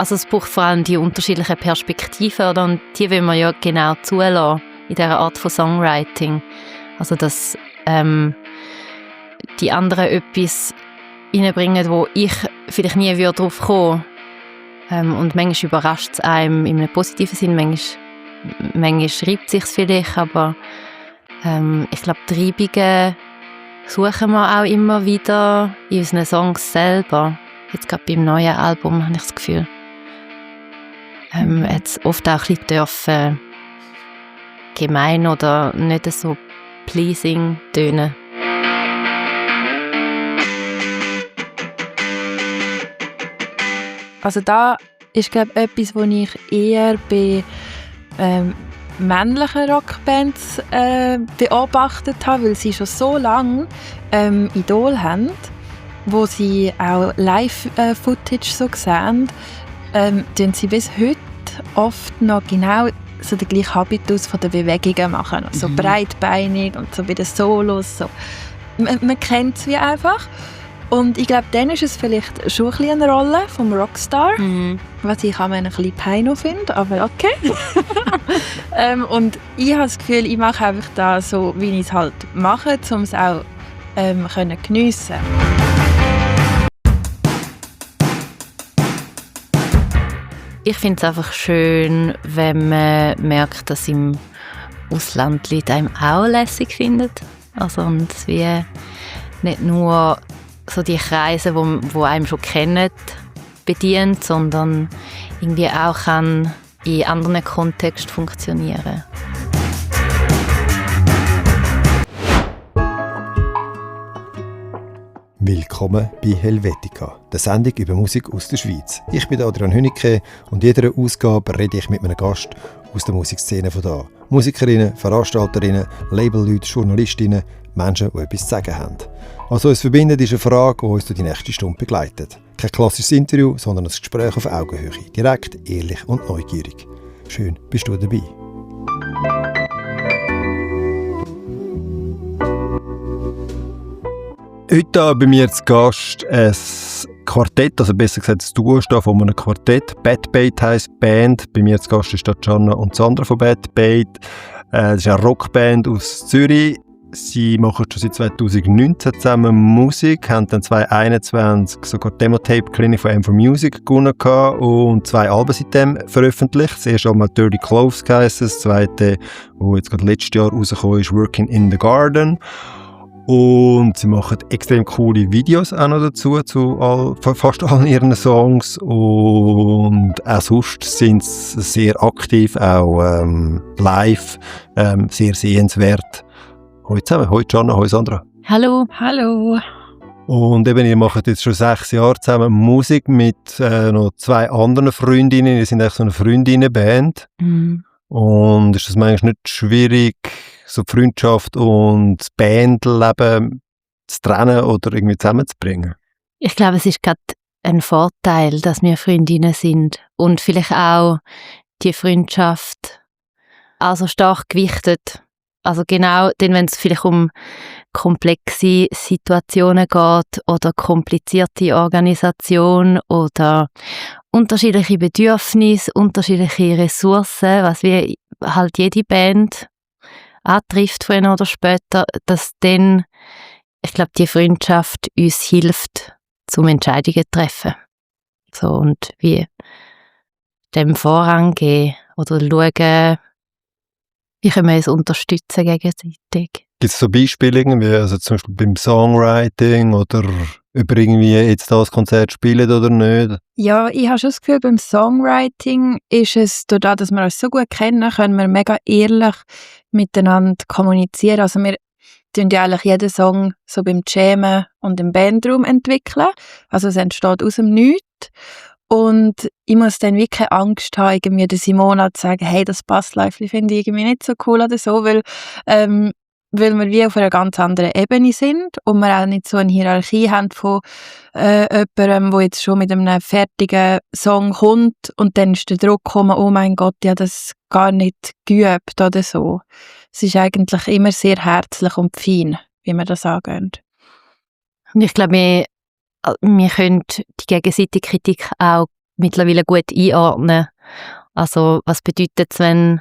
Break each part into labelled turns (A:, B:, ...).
A: Also es braucht vor allem die unterschiedlichen Perspektiven, oder? Und die wollen wir ja genau zulassen in dieser Art von Songwriting. Also dass die anderen etwas reinbringen, wo ich vielleicht nie drauf kommen würde. Und manchmal überrascht es einem in einem positiven Sinn, manchmal schreibt es sich vielleicht, aber ich glaube, die Reibungen suchen wir auch immer wieder in unseren Songs selber. Jetzt gerade beim neuen Album habe ich das Gefühl, jetzt oft auch ein bisschen gemein oder nicht so pleasing tönen.
B: Also da ist, glaube ich, etwas, was ich eher bei männlichen Rockbands beobachtet habe, weil sie schon so lange Idol haben, wo sie auch Live-Footage so sehen, tun sie bis heute oft noch genau so den gleichen Habitus von den Bewegungen machen. So breitbeinig und so bei den Solos. So. Man kennt es wie einfach. Und ich glaube, dann ist es vielleicht schon ein bisschen eine Rolle vom Rockstar, was ich auch ein bisschen peinlich finde, aber okay. Und ich habe das Gefühl, ich mache einfach da so, wie ich es halt mache, um es auch geniessen können.
A: Ich finde es einfach schön, wenn man merkt, dass im Ausland Leute einem auch lässig finden. Also, und es wie nicht nur so die Kreise, wo einem schon kennen, bedient, sondern irgendwie auch kann in anderen Kontexten funktionieren.
C: Willkommen bei Helvetica, der Sendung über Musik aus der Schweiz. Ich bin Adrian Hünicke und in jeder Ausgabe rede ich mit einem Gast aus der Musikszene von da. Musikerinnen, Veranstalterinnen, Labelleute, Journalistinnen, Menschen, die etwas zu sagen haben. Was uns verbindet, ist eine Frage, die uns durch die nächste Stunde begleitet. Kein klassisches Interview, sondern ein Gespräch auf Augenhöhe. Direkt, ehrlich und neugierig. Schön, bist du dabei. Heute bei mir zu Gast ein Quartett, also besser gesagt das Duo von einem Quartett. Bad Bait heisst die Band. Bei mir zu Gast ist Gianna und Sandra von Bad Bait. Das ist eine Rockband aus Zürich. Sie machen schon seit 2019 zusammen Musik, haben dann 2021 sogar die Demo-Tape-Klinik von M4Music gewonnen und 2 Alben seitdem veröffentlicht. Das erste Album hat Dirty Clothes geheißen, das zweite, das jetzt gerade letztes Jahr rausgekommen ist, Working in the Garden. Und sie machen extrem coole Videos auch noch dazu, zu fast allen ihren Songs. Und auch sonst sind sie sehr aktiv, auch live, sehr sehenswert. Hallo zusammen, hallo Gianna, hallo Sandra.
A: Hallo.
B: Hallo.
C: Und eben, ihr macht jetzt schon 6 Jahre zusammen Musik mit noch 2 anderen Freundinnen. Ihr seid eigentlich so eine Freundinnenband. Und ist das manchmal nicht schwierig, so die Freundschaft und das Bandleben zu trennen oder irgendwie zusammenzubringen?
A: Ich glaube, es ist gerade ein Vorteil, dass wir Freundinnen sind und vielleicht auch die Freundschaft also stark gewichtet. Also genau, denn wenn es vielleicht um komplexe Situationen geht oder komplizierte Organisation oder unterschiedliche Bedürfnisse, unterschiedliche Ressourcen, was wie halt jede Band antrifft, früher oder später, dass dann, ich glaube, die Freundschaft uns hilft, zum Entscheidungen zu treffen. So, und wie dem Vorrang geben oder schauen, wie können wir uns unterstützen gegenseitig.
C: Gibt es so Beispiele, irgendwie, also zum Beispiel beim Songwriting oder über irgendwie jetzt das Konzert spielen oder nicht?
B: Ja, ich habe schon das Gefühl, beim Songwriting ist es, dadurch, dass wir uns so gut kennen, können wir mega ehrlich miteinander kommunizieren. Also wir tun ja eigentlich jeden Song so beim Jammen und im Bandraum entwickeln. Also es entsteht aus dem Nichts. Und ich muss dann wirklich keine Angst haben, irgendwie der Simona zu sagen, hey, das Bassläufchen finde ich irgendwie nicht so cool oder so, weil wir wie auf einer ganz anderen Ebene sind und wir auch nicht so eine Hierarchie haben von jemandem, der jetzt schon mit einem fertigen Song kommt und dann ist der Druck gekommen, oh mein Gott, ja, das gar nicht geübt oder so. Es ist eigentlich immer sehr herzlich und fein, wie wir das angehen.
A: Und ich glaube, wir können die gegenseitige Kritik auch mittlerweile gut einordnen. Also was bedeutet es, wenn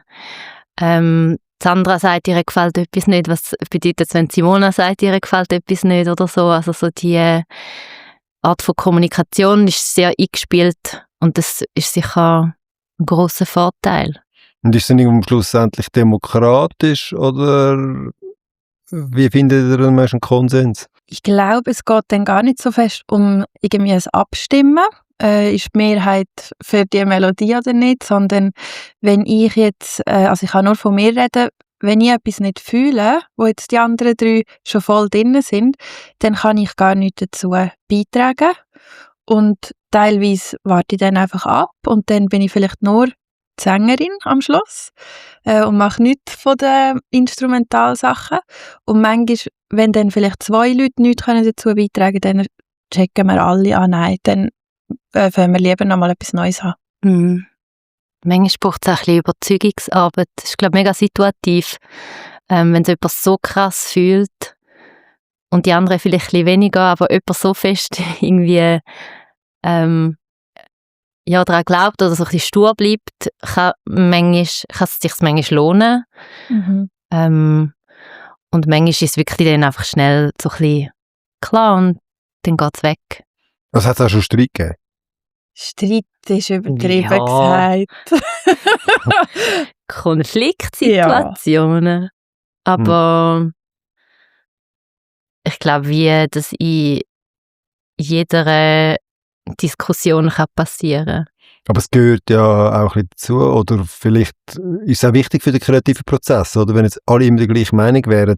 A: Sandra sagt, ihr gefällt etwas nicht, was bedeutet es, wenn Simona sagt, ihr gefällt etwas nicht oder so. Also so die Art von Kommunikation ist sehr eingespielt und das ist sicher ein grosser Vorteil.
C: Und ist es dann schlussendlich demokratisch oder wie findet ihr am meisten Konsens?
B: Ich glaube, es geht dann gar nicht so fest um irgendwie ein Abstimmen. Ist die Mehrheit für die Melodie oder nicht, sondern wenn ich jetzt, also ich kann nur von mir reden, wenn ich etwas nicht fühle, wo jetzt die anderen 3 schon voll drin sind, dann kann ich gar nichts dazu beitragen. Und teilweise warte ich dann einfach ab und dann bin ich vielleicht nur die Sängerin am Schluss und mache nichts von den Instrumentalsachen. Und manchmal, wenn dann vielleicht 2 Leute nichts dazu beitragen können, dann checken wir alle, nein, dann wollen wir lieber noch mal etwas Neues haben.
A: Mhm. Manchmal braucht es auch ein bisschen Überzeugungsarbeit. Das ist, glaube ich, mega situativ. Wenn es jemand so krass fühlt und die anderen vielleicht ein bisschen weniger, aber jemand so fest irgendwie daran glaubt oder so ein bisschen stur bleibt, kann es sich manchmal lohnen.
B: Mhm.
A: Und manchmal ist es wirklich dann einfach schnell so ein bisschen klar und dann geht es weg.
C: Was hat es auch schon Streit gegeben?
B: Streit ist übertrieben
A: Ja.
B: gesagt.
A: Konfliktsituationen. Aber ich glaube, wie das in jeder Diskussion kann passieren.
C: Aber es gehört ja auch ein bisschen dazu, oder vielleicht ist es auch wichtig für den kreativen Prozess, oder? Wenn jetzt alle immer der gleichen Meinung wären,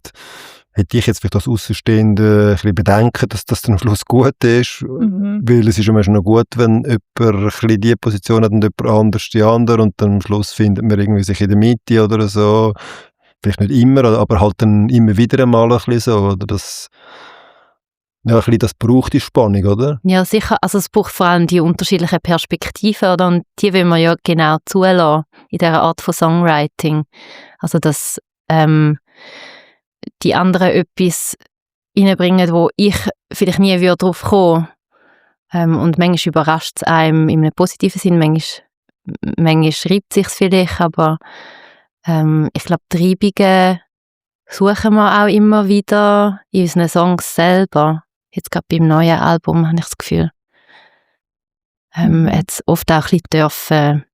C: hätte ich jetzt vielleicht als Außenstehende ein bisschen Bedenken, dass das dann am Schluss gut ist, weil es ist ja manchmal noch gut, wenn jemand ein bisschen die Position hat und jemand anders die andere und dann am Schluss findet man irgendwie sich in der Mitte oder so. Vielleicht nicht immer, aber halt dann immer wieder einmal ein bisschen so, oder? Das, ja, ein bisschen das braucht die Spannung, oder?
A: Ja, sicher. Also es braucht vor allem die unterschiedlichen Perspektiven, oder? Und die will man ja genau zulassen in dieser Art von Songwriting. Also dass die anderen etwas reinbringen, wo ich vielleicht nie darauf kommen würde. Und manchmal überrascht es einem in einem positiven Sinn, manchmal schreibt es sich vielleicht, aber ich glaube, die Reibungen suchen wir auch immer wieder in unseren Songs selber. Jetzt gerade beim neuen Album habe ich das Gefühl, hat es oft auch ein bisschen dürfen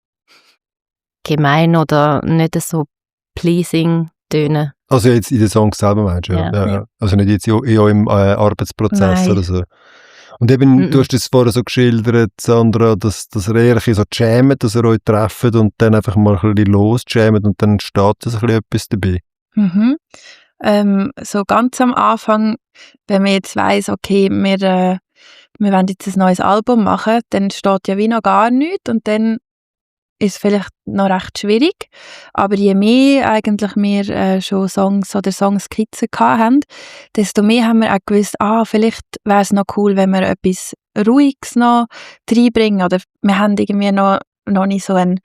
A: gemein oder nicht so pleasing tönen.
C: Also jetzt in den Songs selber meinst du? Ja. Also nicht jetzt in eurem Arbeitsprozess. Nein. Oder so. Und eben, du hast es vorher so geschildert, Sandra, dass ihr eher so jammt, dass ihr euch trefft und dann einfach mal ein bisschen losjammt und dann entsteht so ein bisschen etwas dabei.
B: Mhm. So ganz am Anfang, wenn man jetzt weiss, okay, wir wollen jetzt ein neues Album machen, dann steht ja wie noch gar nichts und dann ist es vielleicht noch recht schwierig. Aber je mehr eigentlich wir schon Songs oder Songskizzen hatten, desto mehr haben wir auch gewusst, vielleicht wäre es noch cool, wenn wir etwas Ruhiges noch reinbringen. Oder wir haben irgendwie noch nicht so ein,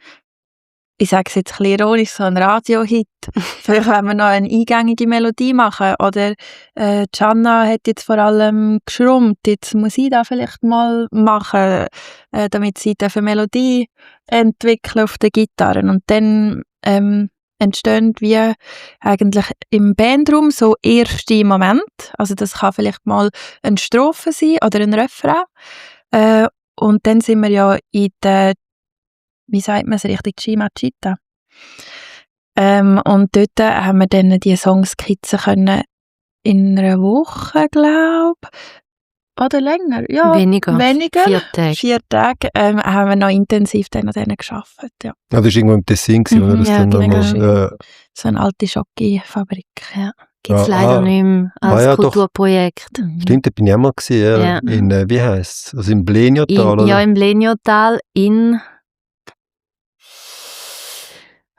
B: ich sage es jetzt ein bisschen ironisch, so ein Radio-Hit. Vielleicht wollen wir noch eine eingängige Melodie machen. Oder Gianna hat jetzt vor allem geschrummt. Jetzt muss ich das vielleicht mal machen, damit sie eine Melodie entwickeln auf den Gitarren. Und dann entstehen wie eigentlich im Bandraum so erste Momente. Also das kann vielleicht mal eine Strophe sein oder ein Refrain. Und dann sind wir ja in der, wie sagt man es richtig, Cimacita. Und dort haben wir dann die Songskizzen können in einer Woche, glaube ich, oder länger. Ja, weniger. 4 Tage haben wir noch intensiv dann an denen gearbeitet. Ja.
C: Ja, das war irgendwo im Tessin, wo das dann nochmal...
B: So eine alte Schocki-Fabrik.
A: Ja. Gibt es leider nicht mehr als Kulturprojekt.
C: Stimmt, da bin ich auch mal gewesen, ja. In, wie heisst es? Also im Bleniotal,
A: ja, im Bleniotal in...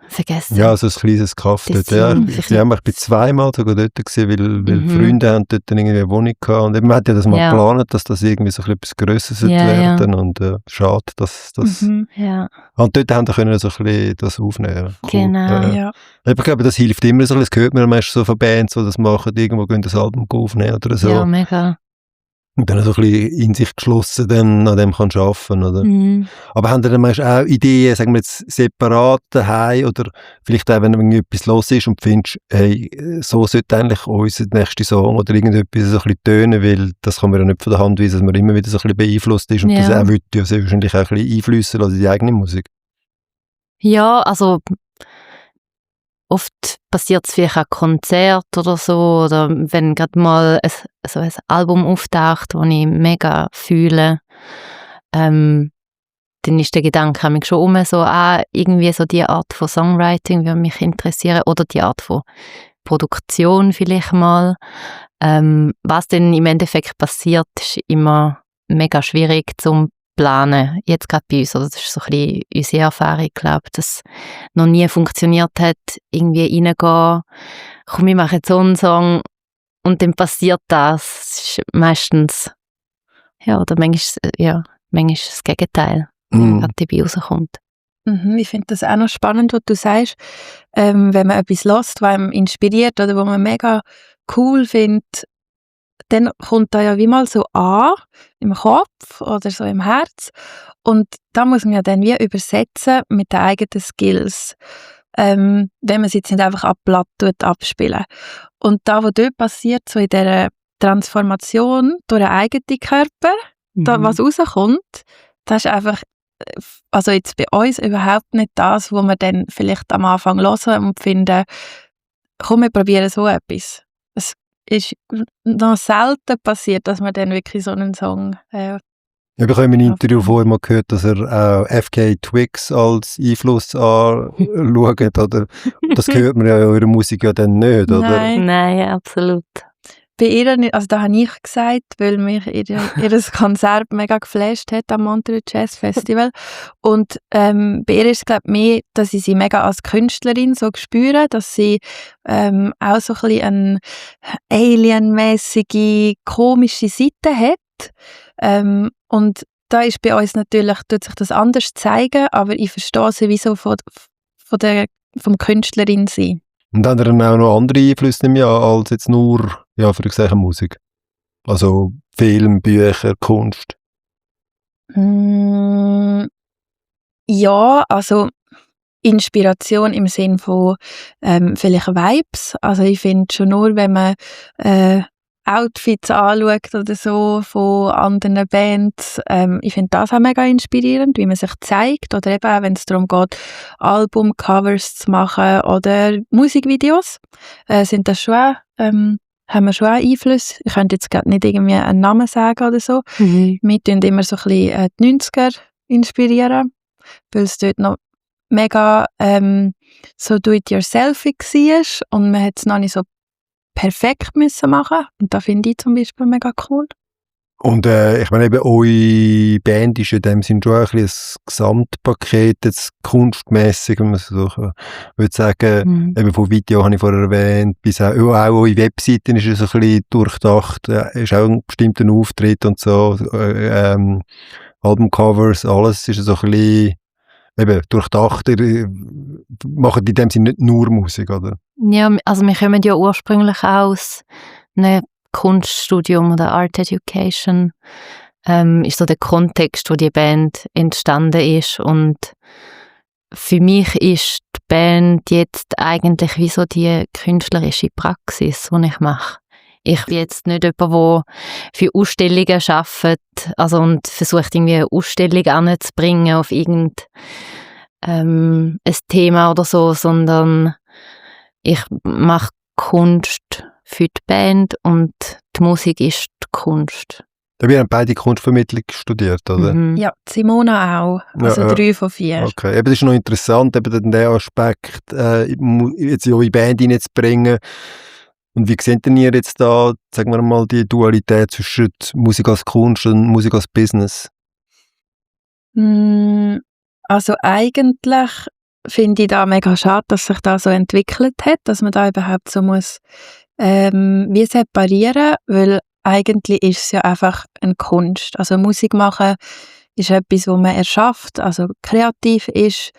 A: Vergessen.
C: Ja, so ein kleines Kaff dort. Ja, ich bin zweimal sogar dort gewesen, weil Freunde haben dort irgendwie eine Wohnung gehabt. Und man hat ja das mal geplant, dass das irgendwie so etwas Grösseres werden. Ja. Und schade, dass das... Und dort haben wir so ein bisschen das aufnehmen.
A: Cool. Genau, ja.
C: Ich glaube, das hilft immer so. Das hört man meistens so von Bands, die das machen, irgendwo gehen das Album aufnehmen oder so.
A: Ja, mega.
C: Und dann so ein bisschen in sich geschlossen dann an dem kann arbeiten, oder?
A: Mhm.
C: Aber haben ihr dann manchmal auch Ideen, sagen wir jetzt separat daheim oder vielleicht auch, wenn irgendwie etwas los ist und findest, hey, so sollte eigentlich unser nächster Song oder irgendetwas so ein bisschen tönen, weil das kann man ja nicht von der Hand weisen, dass man immer wieder so ein bisschen beeinflusst ist und das
A: Ja.
C: auch wird ja sehr wahrscheinlich auch ein bisschen einflüssen lassen in die eigene Musik.
A: Ja, also oft passiert es vielleicht an Konzert oder so, oder wenn gerade mal ein Album auftaucht, das ich mega fühle, dann ist der Gedanke mich schon so, irgendwie so die Art von Songwriting würde mich interessieren, oder die Art von Produktion vielleicht mal. Was denn im Endeffekt passiert, ist immer mega schwierig zum planen, jetzt gerade bei uns. Also das ist so ein bisschen unsere Erfahrung, glaube ich, dass noch nie funktioniert hat, irgendwie reingehen, komm, ich mache jetzt so einen Song und dann passiert das. Das ist meistens, ja, oder manchmal ist das Gegenteil, wenn gerade dabei rauskommt.
B: Ich finde das auch noch spannend, was du sagst, wenn man etwas hört, was einem inspiriert oder was man mega cool findet, dann kommt da ja wie mal so an, im Kopf oder so im Herz. Und da muss man ja dann wie übersetzen mit den eigenen Skills, wenn man es jetzt nicht einfach ab Blatt abspielen. Und da, was dort passiert, so in dieser Transformation durch den eigenen Körper, da, was rauskommt, das ist einfach, also jetzt bei uns überhaupt nicht das, wo wir dann vielleicht am Anfang hören und finden, komm, wir probieren so etwas. Es ist noch selten passiert, dass man dann wirklich so einen Song
C: Ich habe in einem Interview vorher mal gehört, dass er auch FKA Twigs als Einfluss anschaut, oder? Das hört man ja in eurer Musik ja dann nicht, oder?
A: Nein, absolut.
B: Bei ihr nicht, also da habe ich gesagt, weil mich ihr Konzert mega geflasht hat am Montreux Jazz Festival. Und bei ihr ist es, glaube ich, mehr, dass ich sie mega als Künstlerin so spüre, dass sie auch so ein bisschen eine alienmäßige, komische Seite hat. Und da ist bei uns natürlich, tut sich das anders zeigen, aber ich verstehe sie wie so vom Künstlerin sein.
C: Und haben dann auch noch andere Einflüsse im Jahr als jetzt nur, ja, für exakte Musik? Also Film, Bücher, Kunst?
B: Ja, also Inspiration im Sinn von vielleicht Vibes. Also ich finde schon nur, wenn man Outfits anschaut oder so von anderen Bands, ich finde das auch mega inspirierend, wie man sich zeigt, oder eben auch, wenn es darum geht, Albumcovers zu machen oder Musikvideos, sind das schon auch, haben wir schon auch Einfluss. Ich könnte jetzt gerade nicht irgendwie einen Namen sagen oder so. Wir tun immer so ein bisschen die 90er inspirieren, weil es dort noch mega so do-it-yourself war und man hat es noch nicht so perfekt müssen machen. Und das finde ich zum Beispiel mega cool.
C: Und ich meine eben, eure Band ist in dem Sinne schon ein bisschen ein Gesamtpaket, jetzt kunstmässig, wenn man so würde sagen, eben von Video habe ich vorher erwähnt, bis auch eure Webseiten ist so ein bisschen durchdacht, ist auch ein bestimmter Auftritt und so, Albumcovers, alles ist so ein bisschen eben durchdacht, ihr macht in dem Sinne nicht nur Musik, oder?
A: Ja, also wir kommen ja ursprünglich aus einem Kunststudium oder Art Education. Ist so der Kontext, wo die Band entstanden ist, und für mich ist die Band jetzt eigentlich wie so die künstlerische Praxis, die ich mache. Ich bin jetzt nicht jemand, der für Ausstellungen arbeitet, also und versucht irgendwie eine Ausstellung anzubringen auf irgendein ein Thema oder so, sondern ich mache Kunst für die Band und die Musik ist die Kunst.
C: Wir haben beide Kunstvermittlung studiert, oder?
B: Ja, Simona auch. Also
C: Ja,
B: 3 von 4.
C: Okay, eben, das ist noch interessant, eben den Aspekt jetzt in eure Band hineinzubringen. Und wie seht ihr jetzt da, sagen wir mal, die Dualität zwischen Musik als Kunst und Musik als Business?
B: Also eigentlich finde ich da mega schade, dass sich das so entwickelt hat, dass man da überhaupt so muss wie separieren, weil eigentlich ist es ja einfach eine Kunst. Also Musik machen ist etwas, wo man erschafft, also kreativ ist.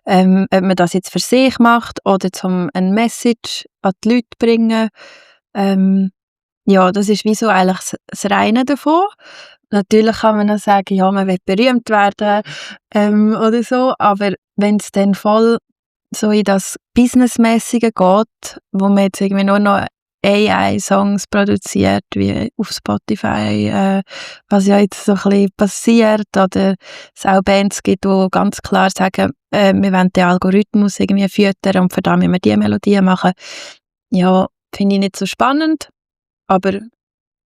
B: Ob man das jetzt für sich macht oder zum eine Message an die Leute bringen, Ja, das ist wie so eigentlich das Reine davon. Natürlich kann man noch sagen, ja, man will berühmt werden oder so, aber wenn es dann voll so in das Businessmäßige geht, wo man jetzt irgendwie nur noch AI-Songs produziert, wie auf Spotify, was ja jetzt so ein bisschen passiert, oder es auch Bands gibt, die ganz klar sagen, wir wollen den Algorithmus irgendwie füttern und für das müssen wir diese Melodie machen. Ja, finde ich nicht so spannend, aber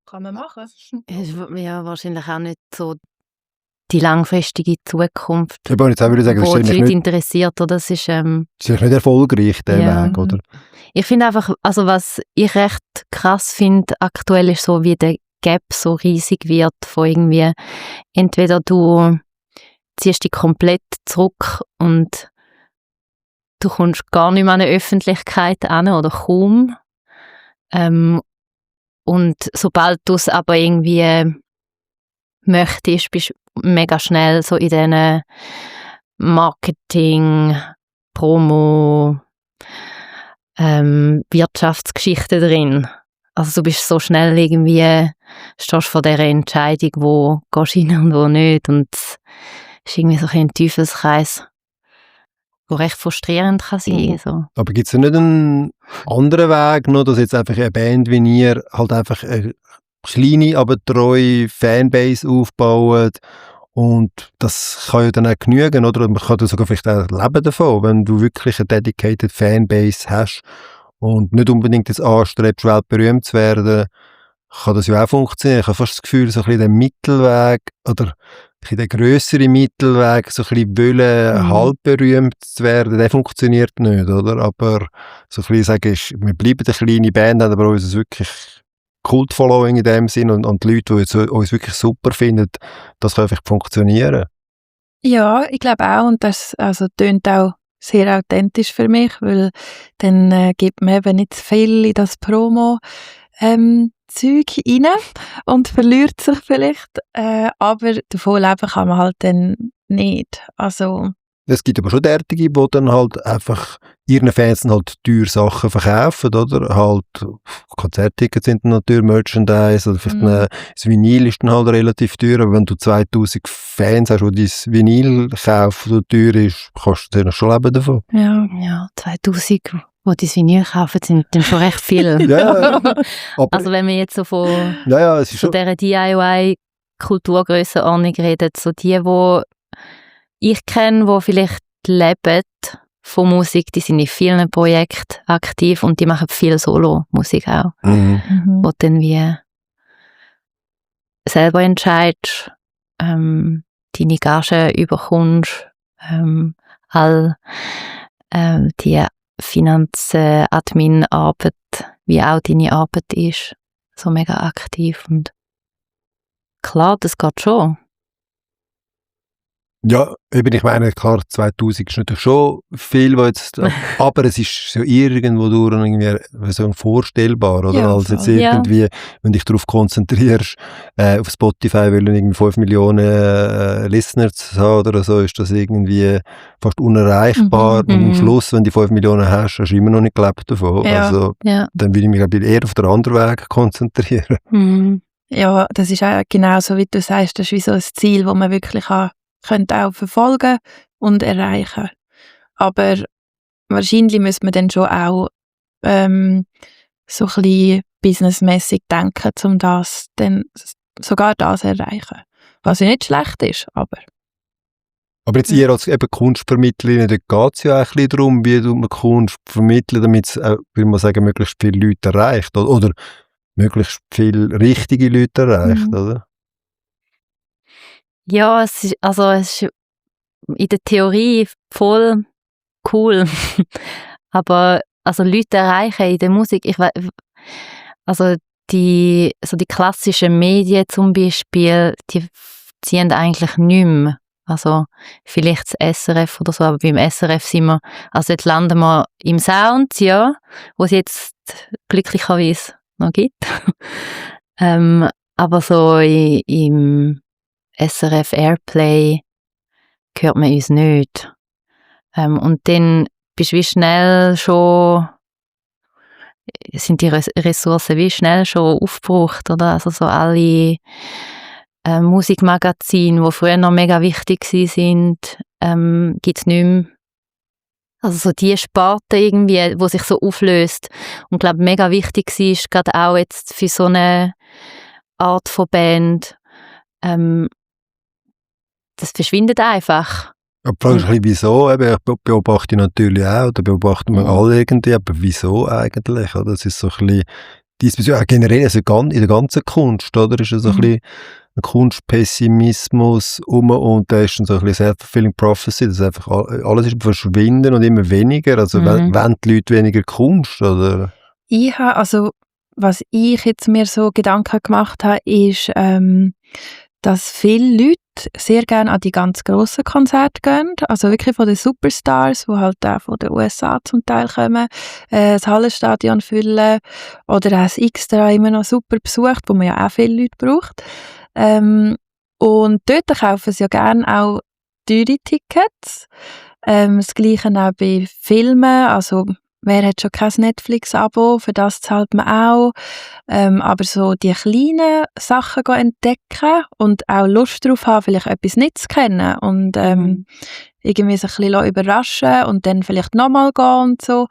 B: kann man machen.
A: Es ist ja wahrscheinlich auch nicht so die langfristige Zukunft,
C: Ich würde jetzt auch sagen, das
A: wo
C: ist
A: die
C: eigentlich
A: Leute
C: nicht,
A: interessiert. Oder? Das ist,
C: das ist nicht erfolgreich, der
A: Ja.
C: Weg, oder?
A: ich finde einfach, also was ich recht krass finde aktuell ist so, wie der Gap so riesig wird von irgendwie, entweder du ziehst dich komplett zurück und du kommst gar nicht mehr an eine Öffentlichkeit an oder kaum. Und sobald du es aber irgendwie möchtest, bist du mega schnell so in diesen Marketing, Promo, Wirtschaftsgeschichten drin. Also du bist so schnell irgendwie, stehst vor dieser Entscheidung, wo gehst du rein und wo nicht. Und es ist irgendwie so ein Teufelskreis, der recht frustrierend kann sein. So.
C: Aber gibt es ja nicht einen anderen Weg noch, dass jetzt einfach eine Band wie ihr halt einfach eine kleine, aber treue Fanbase aufbaut und das kann ja dann auch genügen, oder? Man kann dann sogar vielleicht auch leben davon, wenn du wirklich eine dedicated Fanbase hast und nicht unbedingt jetzt anstrebst, weltberühmt zu werden, kann das ja auch funktionieren. Ich habe fast das Gefühl, so ein bisschen der Mittelweg oder ein bisschen der grössere Mittelweg, so ein bisschen wollen, halb berühmt zu werden, der funktioniert nicht, oder? Aber so ein bisschen sagen ist, wir bleiben eine kleine Band, haben aber uns wirklich Kult-Following in dem Sinn und die Leute, die jetzt uns wirklich super finden, das kann einfach funktionieren.
B: Ja, ich glaube auch, und das also tönt auch sehr authentisch für mich, weil dann gibt man eben nicht zu viel in das Promo Zeug rein und verliert sich vielleicht, aber davon leben kann man halt dann nicht. Also
C: Es gibt aber schon derartige, die dann halt einfach ihren Fans dann halt teure Sachen verkaufen, oder? Halt, Konzerttickets sind dann natürlich Merchandise, oder vielleicht das Vinyl ist dann halt relativ teuer, aber wenn du 2000 Fans hast, die dein Vinyl kaufen, so teuer ist, kannst du dann schon leben davon.
A: Ja, 2000, die das Vinyl kaufen, sind dann schon recht viel.
C: Ja, aber,
A: Also wenn wir jetzt so von
C: es ist
A: so
C: schon,
A: dieser DIY-Kulturgrössenordnung reden, so die ich kenne, die vielleicht leben von Musik, die sind in vielen Projekten aktiv und die machen viel Solo-Musik auch. Wo du dann wie selber entscheidest, deine Gagen überkommst, all die Finanzen-Admin-Arbeit, wie auch deine Arbeit ist, so mega aktiv. Und klar, das geht schon.
C: ja, eben, ich meine, klar, 2000 ist natürlich schon viel, aber es ist so irgendwo durch irgendwie so vorstellbar, oder?
B: Ja,
C: Also jetzt
B: voll.
C: irgendwie, wenn dich darauf konzentrierst, auf Spotify wollen irgendwie 5 Millionen Listeners haben oder so, ist das irgendwie fast unerreichbar. Und am Schluss, wenn du 5 Millionen hast, hast du immer noch nicht gelebt davon.
B: Ja.
C: Also, dann würde ich mich, glaube ich, eher auf den anderen Weg konzentrieren.
B: Ja, das ist auch genau so, wie du sagst, das ist wie so ein Ziel, das man wirklich könnte auch verfolgen und erreichen. Aber wahrscheinlich müsste man dann schon auch so ein bisschen businessmäßig denken, um das dann sogar das zu erreichen. Was ja nicht schlecht ist, aber...
C: Aber jetzt ihr als eben Kunstvermittlerin, da geht es ja auch ein bisschen darum, wie du man Kunst vermitteln, damit es, will man sagen, möglichst viele Leute erreicht, oder möglichst viele richtige Leute erreicht, oder?
A: Ja, es ist in der Theorie voll cool. Aber also Leute erreichen in der Musik, also die klassischen Medien zum Beispiel, die ziehen eigentlich nicht mehr. Also vielleicht das SRF oder so, aber beim SRF sind wir, also jetzt landen wir im Sound, ja, wo es jetzt glücklicherweise noch gibt. Aber so im SRF Airplay hört man uns nicht. Und dann bist du wie schnell schon sind die Ressourcen wie schnell schon aufgebraucht, oder? Also so alle Musikmagazine, die früher noch mega wichtig waren, gibt es nicht mehr. Also so die Sparte irgendwie, die sich so auflöst. Und ich glaube, mega wichtig war, gerade auch jetzt für so eine Art von Band, das verschwindet einfach.
C: Aber die Frage ist ein bisschen, wieso? Eben, ich beobachte natürlich auch, oder beobachten wir alle irgendwie, aber wieso eigentlich? Oder? Es ist so ein bisschen, diesbezüglich auch generell also in der ganzen Kunst, oder? Ist es so ein bisschen ein Kunstpessimismus und da ist dann so ein bisschen Self-fulfilling Prophecy, dass einfach alles ist verschwinden und immer weniger, also wenn die Leute weniger Kunst, oder?
B: Also was ich jetzt mir so Gedanken gemacht habe, ist, dass viele Leute sehr gerne an die ganz grossen Konzerte gehen, also wirklich von den Superstars, die halt auch von den USA zum Teil kommen, das Hallenstadion füllen oder das Xtra immer noch super besucht, wo man ja auch viele Leute braucht. Und dort kaufen sie ja gerne auch teure Tickets. Das Gleiche auch bei Filmen, also wer hat schon kein Netflix-Abo, für das zahlt man auch. Aber so die kleinen Sachen entdecken und auch Lust darauf haben, vielleicht etwas nicht zu kennen und irgendwie sich ein bisschen überraschen und dann vielleicht nochmal gehen und so.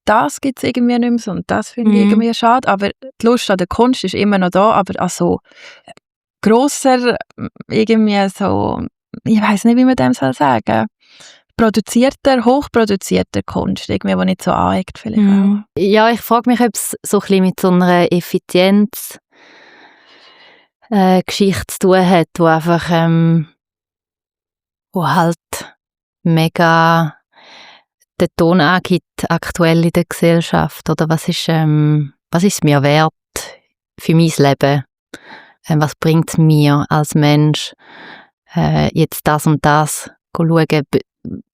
B: Das gibt es irgendwie nicht mehr so und das finde ich irgendwie schade. Aber die Lust an der Kunst ist immer noch da, aber also grosser, irgendwie so, ich weiss nicht, wie man dem soll sagen, hochproduzierter Kunst, irgendwie, die nicht so aneckt vielleicht auch.
A: Ja, ich frage mich, ob es so ein bisschen mit so einer Effizienz Geschichte zu tun hat, wo einfach wo halt mega den Ton angibt aktuell in der Gesellschaft, oder was ist mir wert für mein Leben? Was bringt es mir als Mensch, jetzt das und das schauen,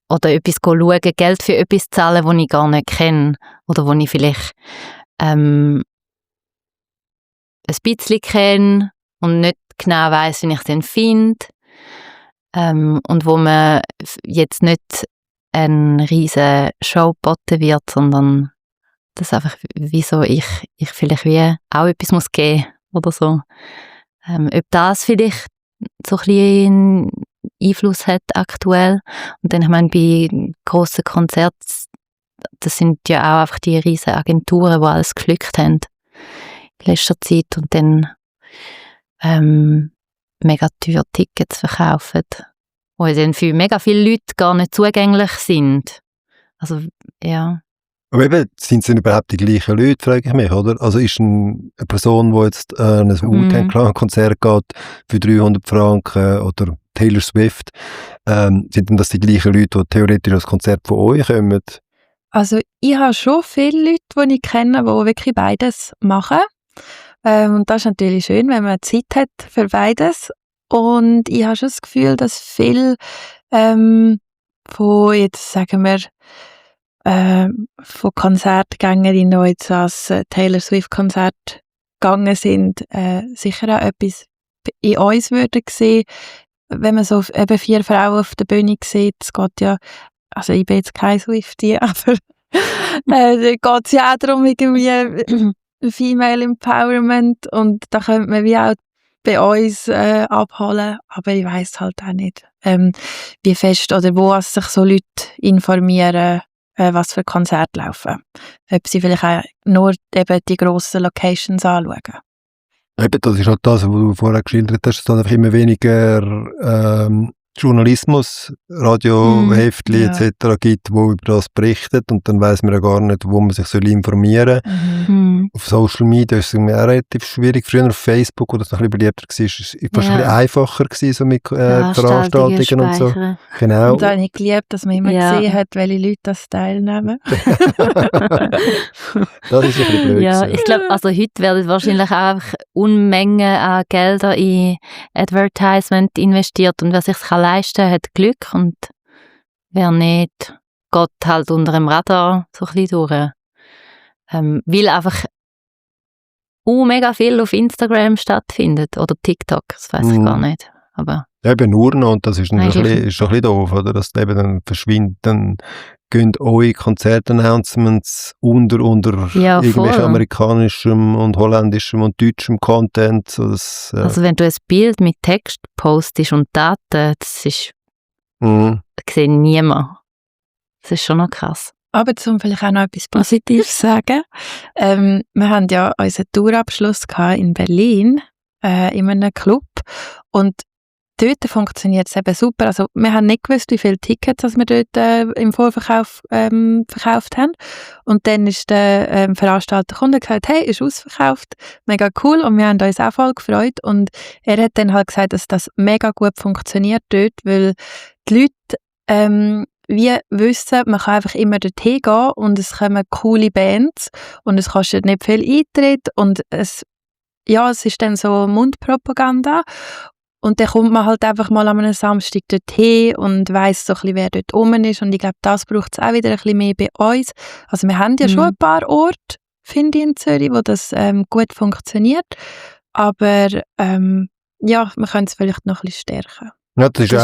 A: oder etwas schauen, Geld für etwas zahlen, das ich gar nicht kenne, oder wo ich vielleicht ein bisschen kenne und nicht genau weiss, wie ich den finde, und wo man jetzt nicht eine riesige Show geboten wird, sondern dass einfach, wieso ich vielleicht wie auch etwas muss geben oder so. Ob das vielleicht so ein bisschen Einfluss hat aktuell. Und dann, ich meine, bei grossen Konzerten, das sind ja auch einfach die riesen Agenturen, die alles gepflückt haben in letzter Zeit und dann mega teure Tickets verkaufen, die dann für mega viele Leute gar nicht zugänglich sind. Also, ja.
C: Aber eben, sind es denn überhaupt die gleichen Leute, frage ich mich, oder? Also ist eine Person, die jetzt an ein Wu-Tang-Clan-Konzert geht für 300 Franken oder Taylor Swift, sind denn das die gleichen Leute, die theoretisch als Konzert von euch kommen?
B: Also ich habe schon viele Leute, die ich kenne, die wirklich beides machen. Und das ist natürlich schön, wenn man Zeit hat für beides. Und ich habe schon das Gefühl, dass viele von, jetzt sagen wir, von Konzertgängerinnen, die jetzt als Taylor Swift-Konzert gegangen sind, sicher auch etwas in uns würden sehen, wenn man so eben 4 Frauen auf der Bühne sieht. Es geht ja, also ich bin jetzt keine Swiftie, aber da geht es ja auch darum, irgendwie Female Empowerment und da könnte man wie auch bei uns abholen, aber ich weiss halt auch nicht, wie fest oder wo sich so Leute informieren, was für Konzerte laufen. Ob sie vielleicht auch nur eben die grossen Locations anschauen.
C: Eben, das ist halt das, was du vorher geschildert hast, dass es einfach immer weniger Journalismus, Radioheftli etc. gibt, wo über das berichtet und dann weiss man ja gar nicht, wo man sich informieren soll. Auf Social Media ist es auch relativ schwierig. Früher auf Facebook, wo das noch ein bisschen beliebter war, ist es wahrscheinlich einfacher gewesen, so mit Veranstaltungen und so. Genau.
B: Und da habe ich geliebt, dass man immer gesehen hat, welche Leute das teilnehmen.
C: Das ist ein bisschen blöd.
A: Ja, ich glaube, also heute werden wahrscheinlich auch Unmengen an Gelder in Advertisement investiert und wer sich leisten hat Glück und wer nicht, geht halt unter dem Radar so ein bisschen durch. Weil einfach mega viel auf Instagram stattfindet oder TikTok, das weiss ich gar nicht. Aber
C: ja, eben nur noch, und das ist ein bisschen doof, oder? Dass die eben dann verschwinden, dann gehen eure Konzertannouncements unter
A: Ja,
C: irgendwelchen
A: voll.
C: amerikanischem und holländischem und deutschem Content? So das,
A: Also wenn du ein Bild mit Text postest und Daten, das sieht niemand. Das ist schon noch krass.
B: Aber zum vielleicht auch noch etwas Positives sagen. Wir haben ja unseren Tourabschluss in Berlin in einem Club und dort funktioniert es eben super. Also wir haben nicht gewusst, wie viele Tickets wir dort im Vorverkauf verkauft haben. Und dann ist der Veranstalter gekommen und gesagt, hey, ist ausverkauft, mega cool. Und wir haben uns auch voll gefreut. Und er hat dann halt gesagt, dass das mega gut funktioniert dort, weil die Leute wie wissen, man kann einfach immer dorthin gehen und es kommen coole Bands und es kostet nicht viel Eintritt und es ist dann so Mundpropaganda. Und dann kommt man halt einfach mal an einem Samstag dorthin und weiss so ein bisschen, wer dort rum ist. Und ich glaube, das braucht es auch wieder ein bisschen mehr bei uns. Also wir haben ja schon ein paar Orte, finde ich, in Zürich, wo das gut funktioniert. Aber wir können es vielleicht noch ein bisschen stärken.
C: Ja, das ist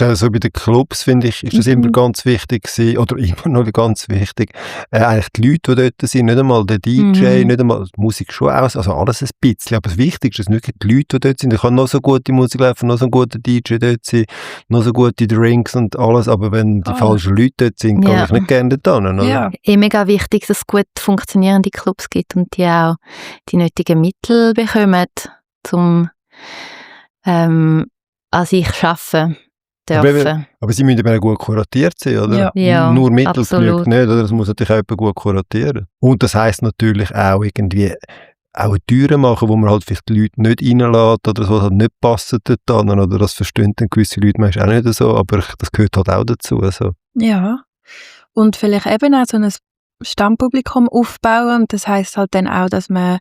C: auch so bei den Clubs, finde ich, ist das immer ganz wichtig gewesen, oder immer noch ganz wichtig. Eigentlich die Leute, die dort sind, nicht einmal der DJ, nicht einmal die Musik schon aus, also alles ein bisschen, aber das Wichtigste ist wirklich die Leute, die dort sind. Da kann noch so gute Musik laufen, noch so ein guter DJ dort sein, noch so gute Drinks und alles, aber wenn die falschen Leute dort sind, gehe ich nicht gerne dort hin, oder?
A: Ja. Mega wichtig, dass es gut funktionierende Clubs gibt und die auch die nötigen Mittel bekommen, um an sich arbeiten dürfen.
C: Aber sie müssen eben auch gut kuratiert sein, oder?
A: Ja,
C: nur Mittel
A: absolut.
C: genügt nicht, oder? Das muss natürlich auch jemand gut kuratieren. Und das heisst natürlich auch irgendwie auch Türen machen, wo man halt vielleicht die Leute nicht reinlässt oder so, halt nicht passen dort an, oder das verstehen dann gewisse Leute manchmal auch nicht so, aber das gehört halt auch dazu. Also. Ja.
B: Und vielleicht eben auch so ein Stammpublikum aufbauen und das heisst halt dann auch, dass man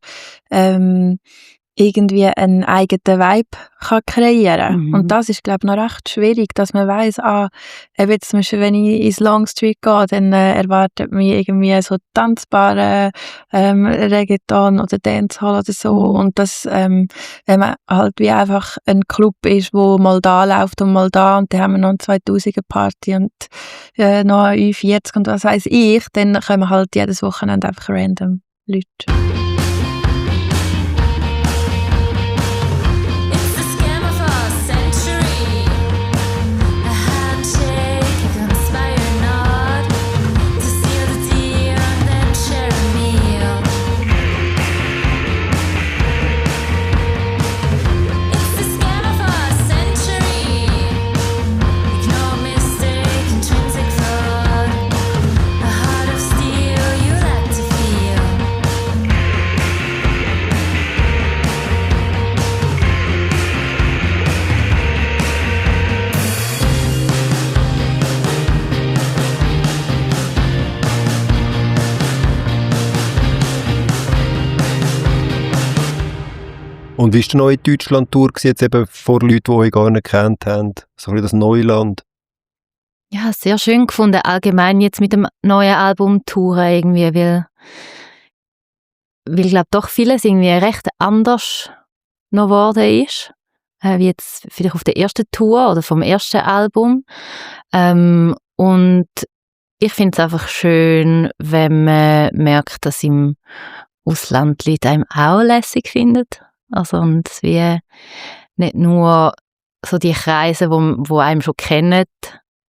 B: irgendwie einen eigenen Vibe kann kreieren. Und das ist, glaube ich, noch recht schwierig, dass man weiss, eben zum Beispiel, wenn ich ins Longstreet gehe, dann erwartet mich irgendwie so tanzbare Reggaeton oder Dancehall oder so. Und das, wenn man halt wie einfach ein Club ist, wo mal da läuft und mal da und dann haben wir noch eine 2000er-Party und noch eine U40 und was weiss ich, dann kommen halt jedes Wochenende einfach random Leute.
C: Und wie war denn eure Deutschland-Tour jetzt eben vor Leuten, die euch gar nicht gekannt haben? So ein bisschen das Neuland?
A: Ja, sehr schön gefunden. Allgemein jetzt mit dem neuen Album Touren irgendwie, weil ich glaube doch vieles irgendwie recht anders noch geworden ist, wie jetzt vielleicht auf der ersten Tour oder vom ersten Album. Und ich finde es einfach schön, wenn man merkt, dass im Ausland Leute einem auch lässig finden. Also und es wie nicht nur so die Kreise, wo einem schon kennen,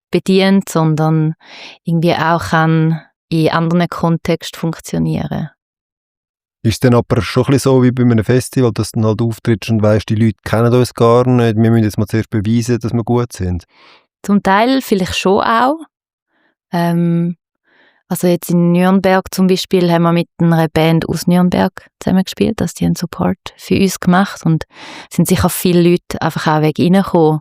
A: bedient, sondern irgendwie auch kann in anderen Kontexten funktionieren.
C: Ist es dann aber schon ein bisschen so wie bei einem Festival, dass du dann halt auftrittst und weisst, die Leute kennen uns gar nicht, wir müssen jetzt mal zuerst beweisen, dass wir gut sind?
A: Zum Teil vielleicht schon auch. Also jetzt in Nürnberg zum Beispiel haben wir mit einer Band aus Nürnberg zusammen gespielt, dass die einen Support für uns gemacht und sind sicher viele Leute einfach auch reingekommen.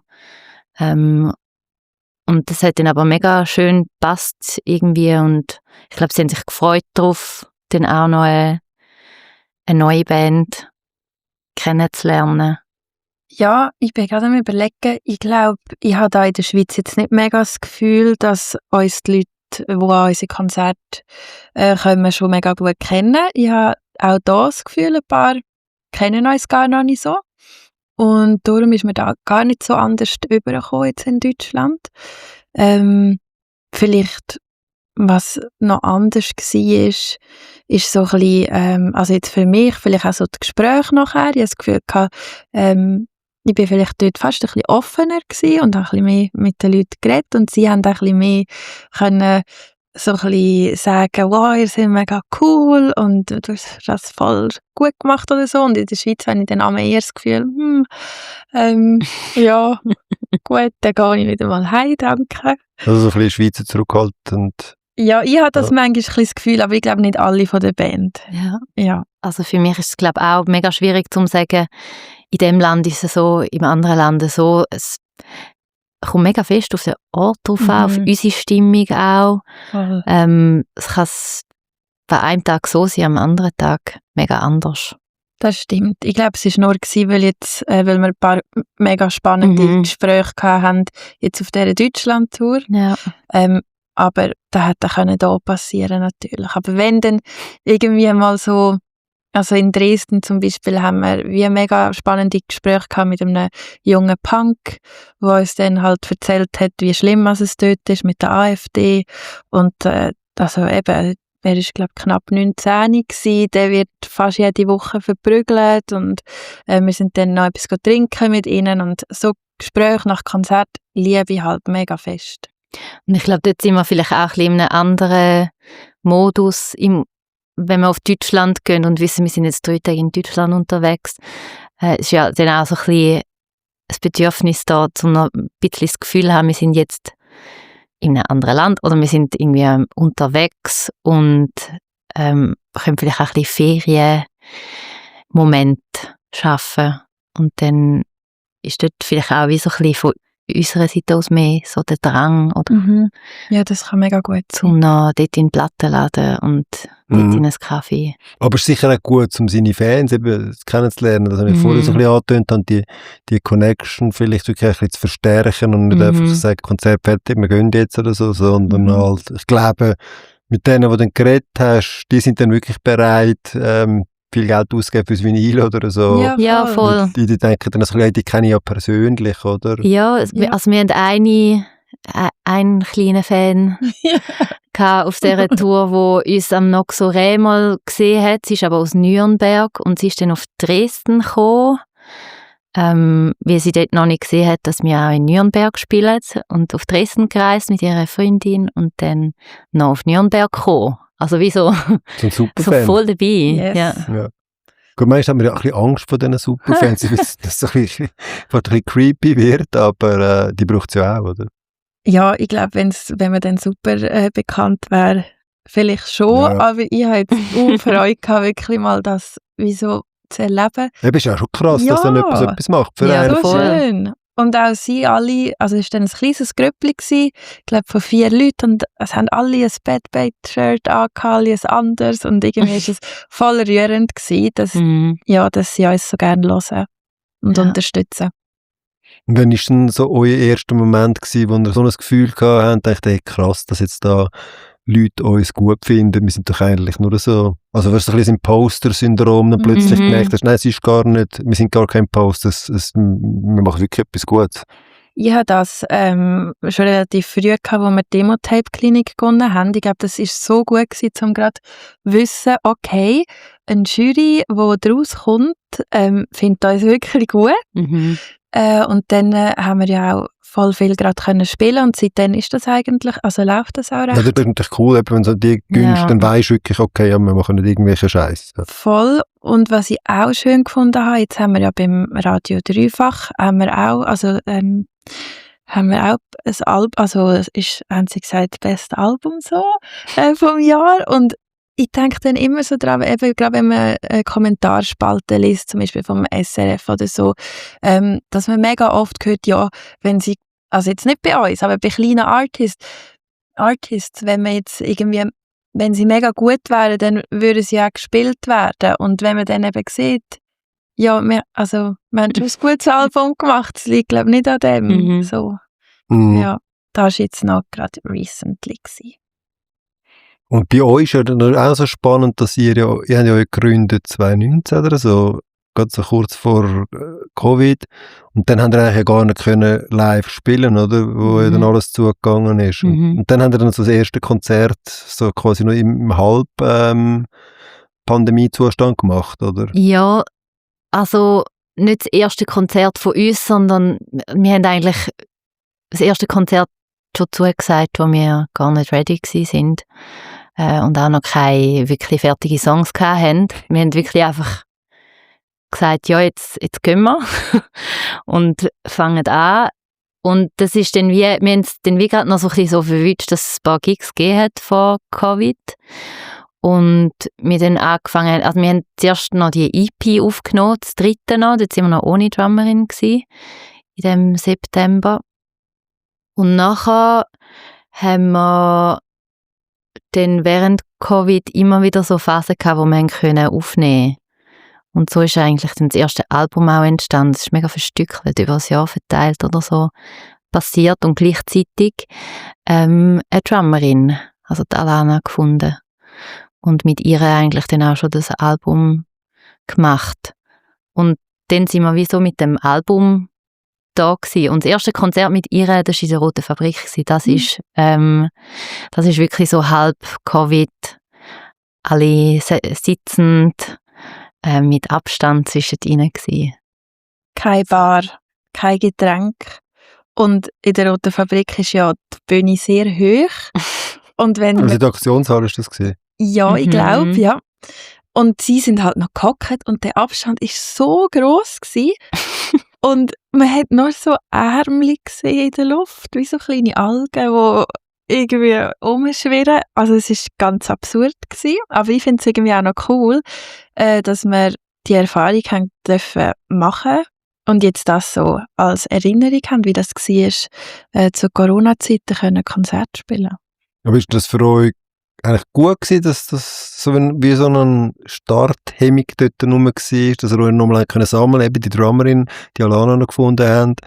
A: Und das hat dann aber mega schön gepasst irgendwie und ich glaube, sie haben sich gefreut darauf, dann auch noch eine neue Band kennenzulernen.
B: Ja, ich bin gerade am Überlegen, ich glaube, ich habe da in der Schweiz jetzt nicht mega das Gefühl, dass uns die Leute, die an unsere Konzerte kommen, schon mega gut kennen. Ich habe auch da das Gefühl, ein paar kennen uns gar noch nicht so. Und darum ist mir da gar nicht so anders übergekommen jetzt in Deutschland. Vielleicht was noch anders war, ist so ein bisschen, also jetzt für mich vielleicht auch so das Gespräch nachher. Ich habe das Gefühl gehabt, ich bin vielleicht dort fast ein bisschen offener gewesen und auch ein bisschen mehr mit den Leuten geredet und sie haben auch ein bisschen mehr können so ein bisschen sagen, wow, ihr seid mega cool und du hast das voll gut gemacht oder so. Und in der Schweiz habe ich dann auch eher das Gefühl, ja, gut, dann gehe ich wieder mal heim, danke.
C: Also so ein bisschen Schweizer zurückhaltend.
B: Ja, ich habe das manchmal ein bisschen das Gefühl, aber ich glaube nicht alle von der Band. Ja.
A: Also für mich ist es, glaube ich, auch mega schwierig zu sagen, in dem Land ist es so, im anderen Land so. Es kommt mega fest auf den Ort drauf an, auf unsere Stimmung auch. Es kann bei einem Tag so sein, am anderen Tag mega anders.
B: Das stimmt. Ich glaube, es war nur weil wir ein paar mega spannende Gespräche hatten, jetzt auf dieser Deutschland-Tour.
A: Ja.
B: Aber das hätte da passieren natürlich. Aber wenn dann irgendwie mal so, also in Dresden zum Beispiel haben wir wie mega spannende Gespräche gehabt mit einem jungen Punk, der uns dann halt erzählt hat, wie schlimm es dort ist mit der AfD. Und also eben, er war, glaube ich, knapp 19 gewesen. Der wird fast jede Woche verprügelt und wir sind dann noch etwas trinken mit ihnen und so Gespräche nach Konzert liebe ich halt mega fest.
A: Und ich glaube, dort sind wir vielleicht auch ein bisschen in einem anderen Modus, wenn wir auf Deutschland gehen und wissen, wir sind jetzt 3 Tage in Deutschland unterwegs. Ist ja dann auch so ein bisschen das Bedürfnis da, um noch ein bisschen das Gefühl zu haben, wir sind jetzt in einem anderen Land oder wir sind irgendwie unterwegs und können vielleicht auch ein bisschen Ferienmoment schaffen. Und dann ist dort vielleicht auch wie so ein bisschen von unserer Seite aus mehr so der Drang oder
B: ja, das kann mega gut sein.
A: Um noch dort in den Plattenladen und dort in einen Kaffee.
C: Aber es ist sicher auch gut, um seine Fans eben kennenzulernen. Das habe ich vorher so ein bisschen angetönt, und die Connection vielleicht wirklich ein bisschen zu verstärken und nicht einfach zu sagen, Konzert fertig, wir gehen jetzt oder so, sondern halt, ich glaube, mit denen, die du geredet hast, die sind dann wirklich bereit, viel Geld auszugeben fürs Vinyl oder so.
A: Ja, voll.
C: Die denken dann, also, die kenne ich ja persönlich, oder?
A: Ja, also wir haben einen kleinen Fan auf dieser Tour, wo uns am Noxo Rä mal gesehen hat. Sie ist aber aus Nürnberg und sie ist dann auf Dresden gekommen, weil sie dort noch nicht gesehen hat, dass wir auch in Nürnberg spielen, und auf Dresden gereist mit ihrer Freundin und dann noch auf Nürnberg gekommen. Also wie so
C: ein
A: so voll dabei.
B: Yes.
A: Ja.
C: Gut, meistens haben wir ja ein bisschen Angst vor diesen Superfans, dass es so ein bisschen creepy wird, aber die braucht es ja auch, oder?
B: Ja, ich glaube, wenn man dann super bekannt wäre, vielleicht schon, aber ich habe jetzt auch Freude gehabt, wirklich mal das wie so zu erleben.
C: Ja, ist ja schon krass, dass dann etwas macht für
B: einen.
C: Ja,
B: so schön. Und auch sie alle, also es war dann ein kleines Grüppli gewesen, ich glaube von 4 Leuten, und es haben alle ein Bad Bait-Shirt angehabt, alle ein anderes, und irgendwie war es voll rührend gewesen, dass sie uns so gerne hören und unterstützen.
C: Und wann war denn so euer erster Moment gewesen, wo ihr so ein Gefühl gehabt habt, dachte, hey, krass, dass jetzt da Leute uns gut finden, wir sind doch eigentlich nur so, also was so ein bisschen Imposter-Syndrom, dann plötzlich gemerkt hast, nein, es ist gar nicht, wir sind gar kein Poster, wir machen wirklich etwas Gutes.
B: Ich hatte das schon relativ früh gehabt, als wir die Demo-Tape-Klinik begonnen haben. Ich glaube, das war so gut gewesen, um gerade zu wissen, okay, eine Jury, die daraus kommt, findet uns wirklich gut. Und dann haben wir ja auch voll viel gerade können spielen, und seitdem ist das eigentlich, also läuft das auch recht.
C: Ja, das ist natürlich cool, wenn du die gönnst, dann weisst du wirklich, okay, ja, wir machen nicht irgendwelche Scheiß. Ja.
B: Voll. Und was ich auch schön gefunden habe, jetzt haben wir ja beim Radio Dreifach, haben wir auch ein Album, also es ist, haben sie gesagt, das beste Album so vom Jahr, und ich denke dann immer so dran, eben, gerade wenn man Kommentarspalten liest, zum Beispiel vom SRF oder so, dass man mega oft hört, ja, wenn sie, also jetzt nicht bei uns, aber bei kleinen Artists, wenn man jetzt irgendwie, wenn sie mega gut wären, dann würden sie auch gespielt werden. Und wenn man dann eben sieht, ja, wir haben schon ein gutes Album gemacht, es liegt, glaube ich, nicht an dem. So. Ja, das war jetzt noch gerade recently gewesen.
C: Und bei euch ist ja dann auch so spannend, dass ihr habt ja gegründet 2019 oder so. gerade so kurz vor Covid. Und dann haben wir eigentlich gar nicht können live spielen, oder? Wo ja dann alles zugegangen ist. Und dann haben wir dann so das erste Konzert so quasi noch im Pandemiezustand gemacht, oder?
A: Ja, also nicht das erste Konzert von uns, sondern wir haben eigentlich das erste Konzert schon zugesagt, wo wir gar nicht ready waren und auch noch keine wirklich fertigen Songs hatten. Wir haben wirklich einfach gesagt, ja, jetzt gehen wir und fangen an. Und das ist dann wir haben es dann wie gerade noch so ein bisschen so verwünscht, dass es ein paar Gigs gegeben hat vor Covid. Und wir dann angefangen, also wir haben zuerst noch die EP aufgenommen, das dritte noch, dort waren wir noch ohne Drummerin gewesen, in dem September. Und nachher haben wir dann während Covid immer wieder so Phasen gehabt, wo wir aufnehmen konnten. Und so ist eigentlich dann das erste Album auch entstanden. Es ist mega verstückelt, über das Jahr verteilt oder so passiert und gleichzeitig eine Drummerin, also die Alana, gefunden. Und mit ihr eigentlich dann auch schon das Album gemacht. Und dann sind wir wie so mit dem Album da gewesen. Und das erste Konzert mit ihr, das war in der Roten Fabrik gewesen. Das ist wirklich so halb Covid, alle sitzend, mit Abstand zwischen ihnen gewesen.
B: Keine Bar, kein Getränk. Und in der Roten Fabrik ist ja die Bühne sehr hoch. Und wenn
C: also in der Aktionshalle hast du das gesehen?
B: Ja, ich glaube, ja. Und sie sind halt noch gehockt und der Abstand ist so gross gewesen. Und man hat nur so Ärmel gesehen in der Luft, wie so kleine Algen, die irgendwie rumschwirren. Also es ist ganz absurd gewesen. Aber ich finde es irgendwie auch noch cool, dass wir die Erfahrung haben dürfen machen und jetzt das so als Erinnerung haben, wie das war, zu Corona-Zeiten können Konzerte spielen.
C: Aber ist das für euch eigentlich gut gewesen, dass das so wie so eine Starthemmung dort rum war, dass ihr euch nochmal sammeln konnte, eben die Drummerin, die Alana noch gefunden habt?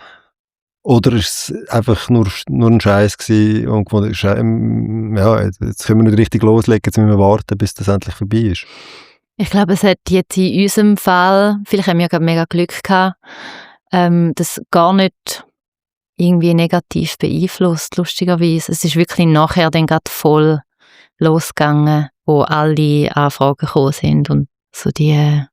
C: Oder ist es einfach nur ein Scheiß gewesen und ja, jetzt können wir nicht richtig loslegen, jetzt müssen wir warten, bis das endlich vorbei ist?
A: Ich glaube, es hat jetzt in unserem Fall, vielleicht haben wir gerade mega Glück gehabt, das gar nicht irgendwie negativ beeinflusst, lustigerweise. Es ist wirklich nachher dann gerade voll losgegangen, wo alle Anfragen gekommen sind und so die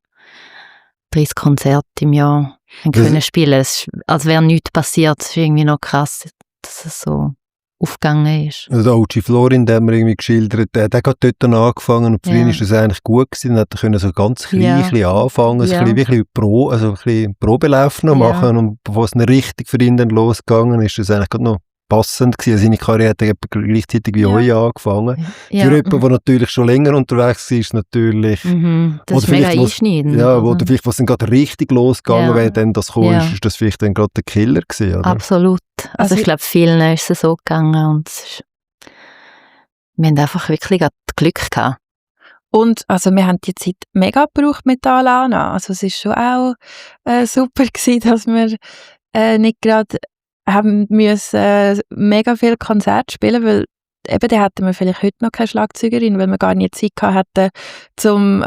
A: 30 Konzerte im Jahr können spielen. Als wäre nichts passiert. Es ist irgendwie noch krass, dass es so aufgegangen ist.
C: Also der OG Florin, den wir irgendwie geschildert, der hat dort angefangen und für ihn ist das eigentlich gut gewesen. Dann hat er so ganz klein anfangen, so ein bisschen Probelauf noch machen und bevor es dann richtig für ihn dann losgegangen ist, das eigentlich gerade noch passend gewesen. Seine Karriere hat gleichzeitig wie euch angefangen. Für jemanden, der natürlich schon länger unterwegs ist, natürlich.
A: Das ist mega einschneidend.
C: Ja, oder vielleicht, was dann gerade richtig losgegangen wäre, dann das kam, ist das vielleicht dann gerade der Killer gewesen, oder?
A: Absolut. Also ich glaube, vielen ist es so gegangen und wir haben einfach wirklich gerade Glück gehabt.
B: Und also wir haben die Zeit mega gebraucht mit Alana. Also es ist schon auch super gewesen, dass wir nicht gerade haben müssen mega viel Konzerte spielen, weil eben, da hätten wir vielleicht heute noch keine Schlagzeugerin, weil wir gar nicht Zeit hatten, um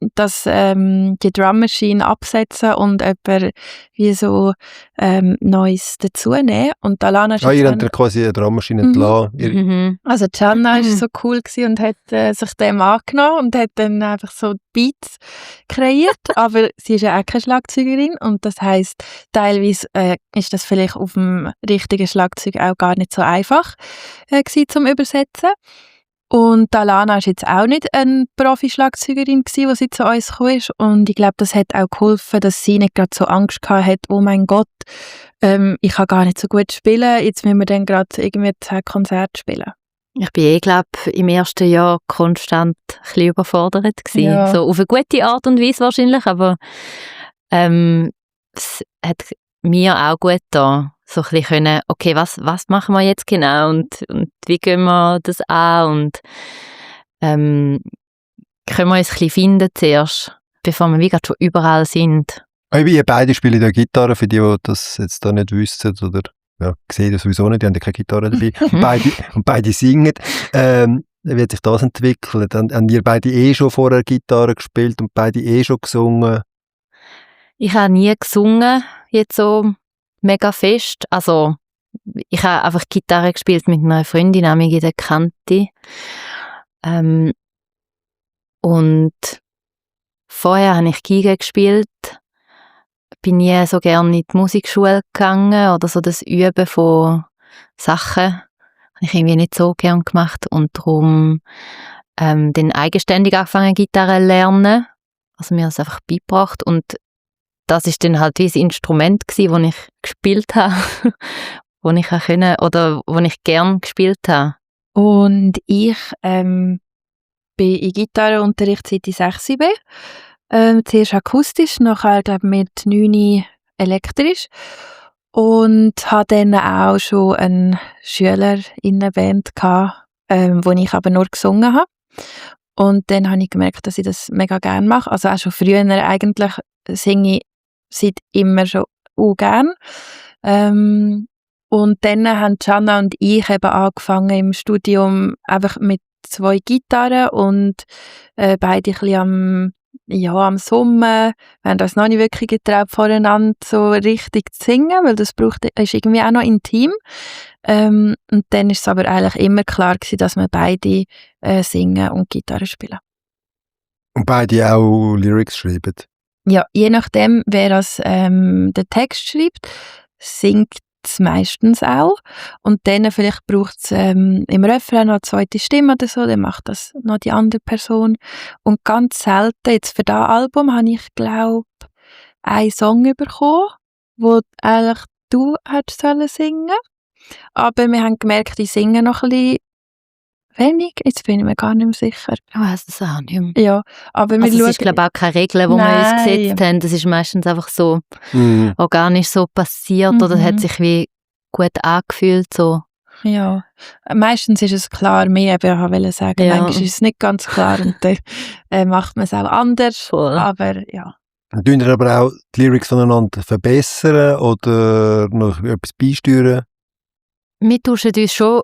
B: die Drummaschine absetzen und jemand wie so Neues dazu nehmen. Und Alana ist
C: ihr habt quasi eine Drummaschine entlassen.
B: Also Gianna war so cool gewesen und hat sich dem angenommen und hat dann einfach so Beats kreiert. Aber sie ist ja auch keine Schlagzeugerin und das heisst, teilweise ist das vielleicht auf dem richtigen Schlagzeug auch gar nicht so einfach gewesen zum Übersetzen. Und Alana war jetzt auch nicht eine Profi-Schlagzeugerin, die sie zu uns gekommen ist. Und ich glaube, das hat auch geholfen, dass sie nicht gerade so Angst hatte, oh mein Gott, ich kann gar nicht so gut spielen, jetzt müssen wir dann gerade irgendwie 10 Konzerte spielen.
A: Ich bin glaube im ersten Jahr konstant ein bisschen überfordert gewesen. Ja. So auf eine gute Art und Weise wahrscheinlich, aber es hat mir auch gut getan. So ein bisschen können, okay, was machen wir jetzt genau und wie gehen wir das an und können wir uns ein bisschen finden zuerst, bevor wir wie gerade schon überall sind.
C: Ihr beide spielen ja Gitarre, für die das jetzt da nicht wissen oder sehen das sowieso nicht, die haben ja keine Gitarre dabei und beide singen. Wie hat sich das entwickelt? Haben ihr beide schon vorher Gitarre gespielt und beide schon gesungen?
A: Ich habe nie gesungen, jetzt so mega fest. Also, ich habe einfach Gitarre gespielt mit einer Freundin, nämlich in der Kante. Und vorher habe ich Geige gespielt. Bin nie so gerne in die Musikschule gegangen oder so das Üben von Sachen. Habe ich irgendwie nicht so gern gemacht und darum dann eigenständig angefangen Gitarre zu lernen. Also mir das einfach beigebracht und das ist dann halt wie ein Instrument gewesen, das ich gespielt habe, das ich auch können oder das ich gern gespielt habe.
B: Und ich bin in Gitarrenunterricht seit ich 6 bin. Zuerst akustisch, nachher mit 9 elektrisch. Und hatte dann auch schon eine Schülerinnenband gehabt, wo ich aber nur gesungen habe. Und dann habe ich gemerkt, dass ich das mega gerne mache. Also auch schon früher eigentlich singe ich seit immer schon auch gerne. Und dann haben Gianna und ich eben angefangen im Studium einfach mit 2 Gitarren und beide ein bisschen am Sommer. Wir haben uns noch nicht wirklich getraut, voreinander so richtig zu singen, weil das ist irgendwie auch noch intim. Und dann ist es aber eigentlich immer klar gewesen, dass wir beide singen und Gitarre spielen.
C: Und beide auch Lyrics schreiben?
B: Ja, je nachdem, wer den Text schreibt, singt es meistens auch. Und dann vielleicht braucht es im Refrain noch eine zweite Stimme oder so, dann macht das noch die andere Person. Und ganz selten, jetzt für das Album, habe ich, glaube ich, einen Song bekommen, wo eigentlich du hättest singen sollen. Aber wir haben gemerkt, ich singe noch ein bisschen wenig. Jetzt bin ich mir gar nicht mehr sicher.
A: Ich weiss das auch nicht mehr.
B: Ja, aber wir
A: also
B: schauen...
A: es ist, glaube ich, auch keine Regel, die wir uns gesetzt haben. Das ist meistens einfach so organisch so passiert oder hat sich wie gut angefühlt. So.
B: Ja, meistens ist es klar, mehr ich wollte sagen. Ja. Manchmal ist es nicht ganz klar und dann macht man es auch anders.
A: Voll.
B: Aber ja.
C: Tun ihr aber auch die Lyrics voneinander verbessern oder noch etwas beisteuern?
A: Wir tauschen uns schon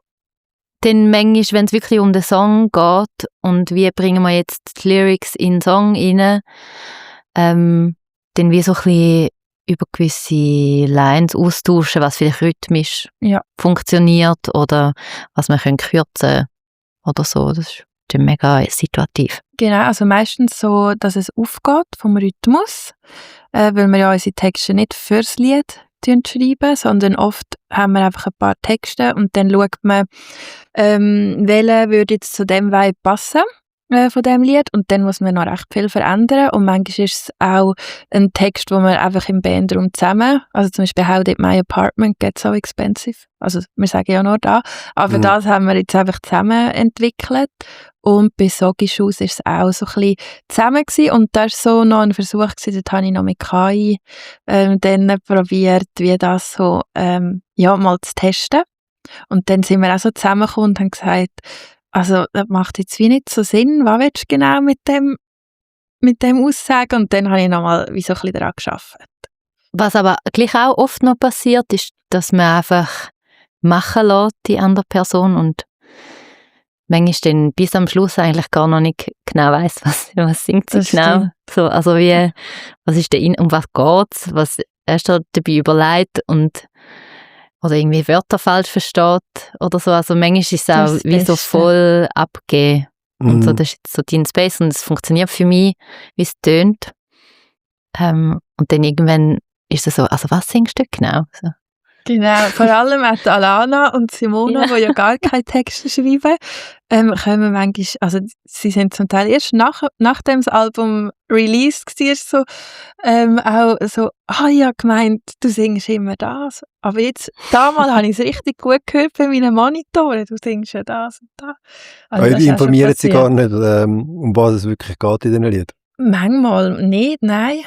A: dann manchmal, wenn es wirklich um den Song geht und wie bringen wir jetzt die Lyrics in den Song rein, dann wie so ein bisschen über gewisse Lines austauschen, was vielleicht rhythmisch funktioniert oder was man kürzen können oder so. Das ist dann mega situativ.
B: Genau, also meistens so, dass es aufgeht vom Rhythmus, weil wir ja unsere Texte nicht fürs Lied schreiben, sondern oft haben wir einfach ein paar Texte und dann schaut man, welcher würde jetzt zu dem Vibe passen von dem Lied und dann muss man noch recht viel verändern und manchmal ist es auch ein Text, wo man einfach im Bandraum zusammen, also zum Beispiel «How did my apartment get so expensive?» Also wir sagen ja nur da, aber das haben wir jetzt einfach zusammen entwickelt und bei «Soggy Shoes» ist es auch so ein bisschen zusammen gewesen und das war so noch ein Versuch gewesen, dort habe ich noch mit KI dann probiert, wie das so mal zu testen und dann sind wir auch so zusammengekommen und haben gesagt, also das macht jetzt wie nicht so Sinn, was willst du genau mit dem aussagen? Und dann habe ich nochmal wie so ein bisschen daran gearbeitet.
A: Was aber gleich auch oft noch passiert, ist, dass man einfach machen lässt, die andere Person und manchmal dann bis am Schluss eigentlich gar noch nicht genau weiss, was singt sie genau. So, also wie, was ist um was geht's, was hast du dabei überlegt und oder irgendwie Wörter falsch versteht oder so. Also manchmal ist es auch wie so voll abgegeben. Und so, das ist jetzt so dein Space und es funktioniert für mich, wie es tönt. Und dann irgendwann ist es so, also was singst du genau? So.
B: Genau, vor allem auch Alana und Simona, die ja gar keine Texte schreiben, kommen manchmal, also sie sind zum Teil erst nachdem das Album released war, so, auch so, ja gemeint, du singst immer das. Aber jetzt, damals habe ich es richtig gut gehört bei meinen Monitoren, du singst ja das und das.
C: Also die informieren sie gar nicht, um was es wirklich geht in diesen Liedern?
B: Manchmal nicht, nein.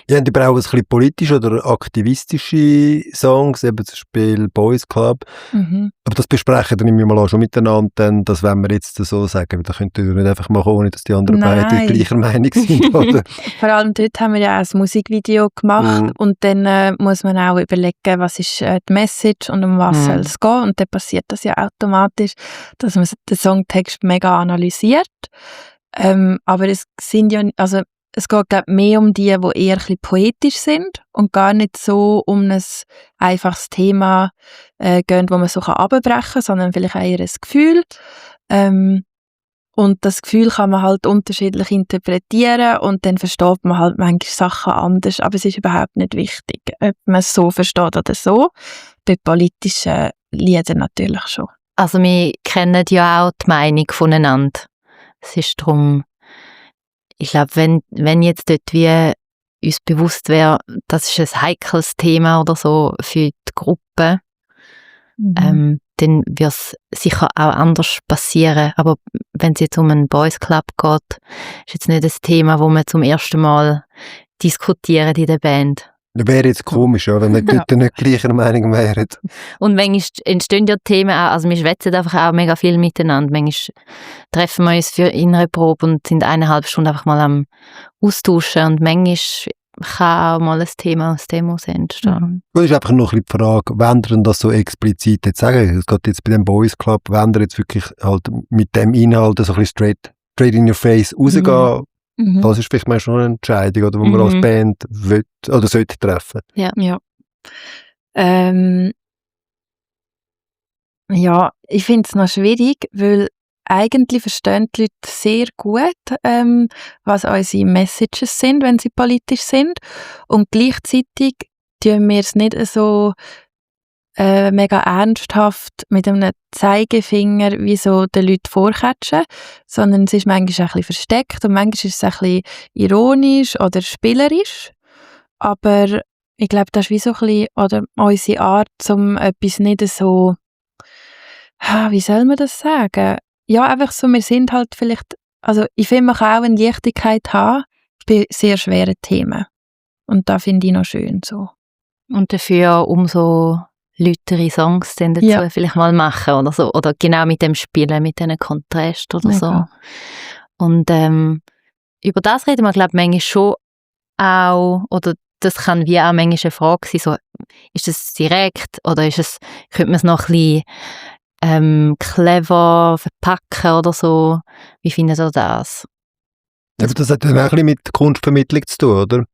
C: Ihr habt aber auch ein bisschen politische oder aktivistische Songs, eben zum Beispiel Boys Club. Aber das besprechen dann immer mal auch schon miteinander, denn das wollen wir jetzt so sagen. Da könnt ihr nicht einfach machen, ohne dass die anderen beide gleicher Meinung sind. Oder?
B: Vor allem dort haben wir ja auch ein Musikvideo gemacht und dann muss man auch überlegen, was ist die Message und um was soll es gehen. Und dann passiert das ja automatisch, dass man den Songtext mega analysiert. Aber es sind ja, also es geht, glaube ich, mehr um die eher ein bisschen poetisch sind und gar nicht so um ein einfaches Thema gehen, wo man so runterbrechen kann, sondern vielleicht eher ein Gefühl. Und das Gefühl kann man halt unterschiedlich interpretieren und dann versteht man halt manchmal Sachen anders, aber es ist überhaupt nicht wichtig, ob man es so versteht oder so. Bei politischen Liedern natürlich schon.
A: Also wir kennen ja auch die Meinung voneinander. Es ist darum, ich glaube, wenn jetzt dort wie uns bewusst wäre, das ist ein heikles Thema oder so für die Gruppe, dann wird es sicher auch anders passieren. Aber wenn es jetzt um einen Boys Club geht, ist jetzt nicht das Thema, wo wir zum ersten Mal diskutieren in der Band.
C: Das wäre jetzt komisch, ja, wenn wir dort nicht gleicher Meinung wären.
A: Und manchmal entstehen ja Themen auch, also wir schwätzen einfach auch mega viel miteinander. Manchmal treffen wir uns für innere Probe und sind 1,5 Stunden einfach mal am Austauschen und manchmal kann auch mal ein Thema aus dem entstehen.
C: Das ist einfach noch ein bisschen die Frage, wenn ihr das so explizit jetzt sagen, es geht jetzt bei dem Boys Club, wenn ihr jetzt wirklich halt mit dem Inhalt so ein bisschen straight in your face rausgehen, das ist vielleicht mal schon eine Entscheidung, oder, wo man als Band will, oder sollte treffen.
B: Ja. Ja, ich finde es noch schwierig, weil eigentlich verstehen die Leute sehr gut, was unsere Messages sind, wenn sie politisch sind. Und gleichzeitig tun wir es nicht so mega ernsthaft mit einem Zeigefinger wie so den Leuten vorkatschen, sondern es ist manchmal ein bisschen versteckt und manchmal ist es ein bisschen ironisch oder spielerisch. Aber ich glaube, das ist wie so ein bisschen, oder unsere Art, um etwas nicht so, wie soll man das sagen? Ja, einfach so, wir sind halt vielleicht, also ich finde, man kann auch eine Leichtigkeit haben bei sehr schweren Themen. Und das finde ich noch schön so.
A: Und dafür umso lautere Songs dann dazu vielleicht mal machen oder so. Oder genau mit dem Spielen, mit diesen Kontrast oder so. Und über das reden wir, glaube ich, manchmal schon auch, oder das kann wie auch manchmal eine Frage sein, so, ist es direkt oder könnte man es noch ein bisschen clever verpacken oder so? Wie findet ihr das?
C: Aber das hat dann auch ein bisschen mit Kunstvermittlung zu tun, oder?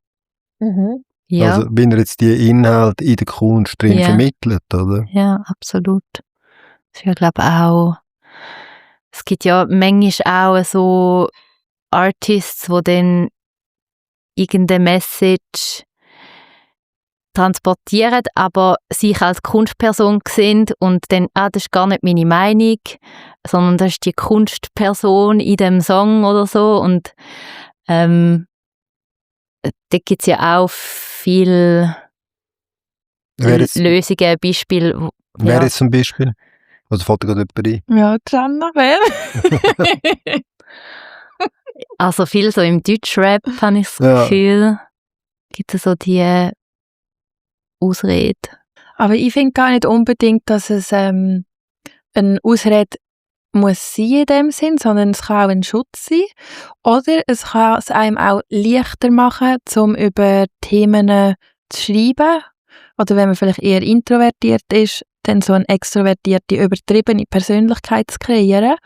A: Ja.
C: Also, wenn ihr jetzt die Inhalte in der Kunst drin vermittelt, oder?
A: Ja, absolut. Das ist ja, glaube ich, auch, es gibt ja manchmal auch so Artists, die dann irgendeine Message transportieren, aber sich als Kunstperson sehen und dann, das ist gar nicht meine Meinung, sondern das ist die Kunstperson in dem Song oder so. Und da gibt es ja auch viele Lösungen, Beispiele.
C: Wer ist zum Beispiel? Also fällt dir gerade jemand ein?
B: Ja, Gianna, wer?
A: Also viel so im Deutschrap habe ich das Gefühl, gibt es so die Ausrede.
B: Aber ich finde gar nicht unbedingt, dass es eine Ausrede muss sein in dem Sinn, sondern es kann auch ein Schutz sein. Oder es kann es einem auch leichter machen, um über Themen zu schreiben. Oder wenn man vielleicht eher introvertiert ist, dann so eine extrovertierte, übertriebene Persönlichkeit zu kreieren.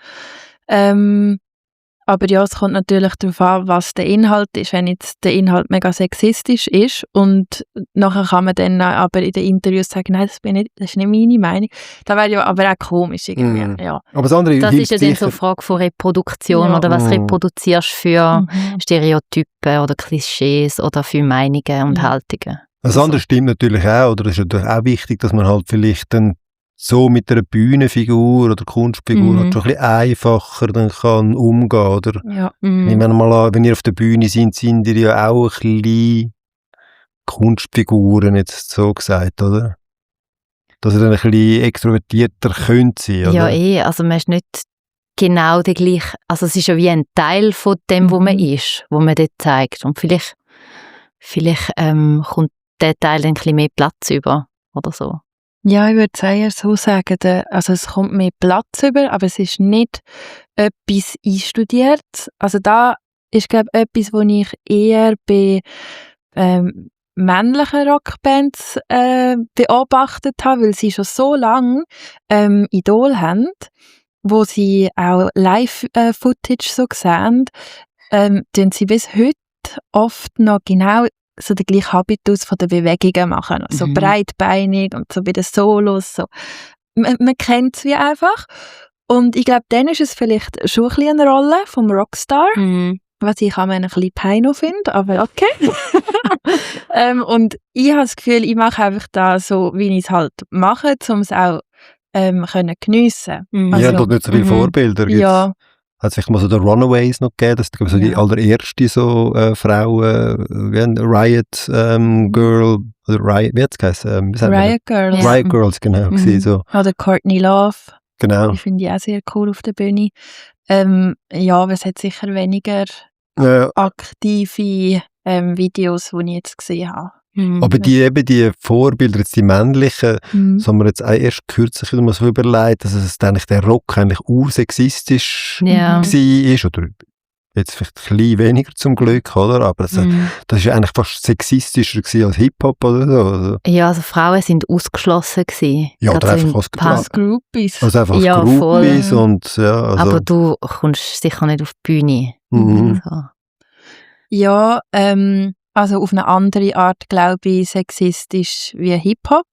B: Aber ja, es kommt natürlich darauf an, was der Inhalt ist. Wenn jetzt der Inhalt mega sexistisch ist und nachher kann man dann aber in den Interviews sagen, nein, das ist nicht meine Meinung. Das wäre ja aber auch komisch irgendwie. Ja.
C: Aber das andere
A: das ist ja dann so eine Frage von Reproduktion oder was reproduzierst für Stereotypen oder Klischees oder für Meinungen und Haltungen.
C: Das andere stimmt natürlich auch, oder es ist natürlich auch wichtig, dass man halt vielleicht dann so mit einer Bühnenfigur oder Kunstfigur halt schon ein bisschen einfacher dann kann umgehen, oder?
B: Ja.
C: Ich meine mal an, wenn ihr auf der Bühne sind ihr ja auch ein bisschen Kunstfiguren, jetzt so gesagt, oder? Dass ihr dann ein bisschen extrovertierter könnt sein, oder?
A: Ja, also man ist nicht genau der gleiche, also es ist ja wie ein Teil von dem, wo man ist, wo man dort zeigt. Und vielleicht kommt der Teil ein bisschen mehr Platz über, oder so.
B: Ja, ich würde es eher so sagen, also es kommt mehr Platz über, aber es ist nicht etwas einstudiert. Also da ist, glaube ich, etwas, was ich eher bei männlichen Rockbands beobachtet habe, weil sie schon so lange Idol haben, wo sie auch Live-Footage so sehen, tun sie bis heute oft noch genau so den gleichen Habitus von den Bewegungen machen. So breitbeinig und so bei den Solos. So. Man kennt es wie einfach. Und ich glaube, dann ist es vielleicht schon ein bisschen eine Rolle vom Rockstar, was ich auch ein bisschen Peino finde, aber okay. Und ich habe das Gefühl, ich mache einfach da so, wie ich es halt mache, um es auch können geniessen.
C: Ja, dort nicht so viele Vorbilder.
B: Ja.
C: Hat es vielleicht mal so die Runaways noch gegeben, das ist so die allererste so Frauen, wie ein Riot Girl, oder Riot, wie hat es geheißen?
B: Riot Girls.
C: Riot Girls, genau. So.
B: Oder Courtney Love.
C: Genau.
B: Die finde ich auch sehr cool auf der Bühne. Ja, aber es hat sicher weniger aktive Videos, die ich jetzt gesehen habe.
C: Aber die Vorbilder, jetzt die männlichen, das haben wir jetzt auch erst kürzlich mal so überlegt, dass es eigentlich der Rock eigentlich ursexistisch war, oder jetzt vielleicht ein bisschen weniger zum Glück, oder? Aber das ist eigentlich fast sexistischer gewesen als Hip-Hop oder so. Also.
A: Ja, also Frauen sind ausgeschlossen gewesen.
C: Ja, oder einfach
B: als Groupies.
C: Also einfach als Groupies und ja. Also.
A: Aber du kommst sicher nicht auf die Bühne. Also.
B: Ja, also auf eine andere Art, glaube ich, sexistisch wie Hip-Hop.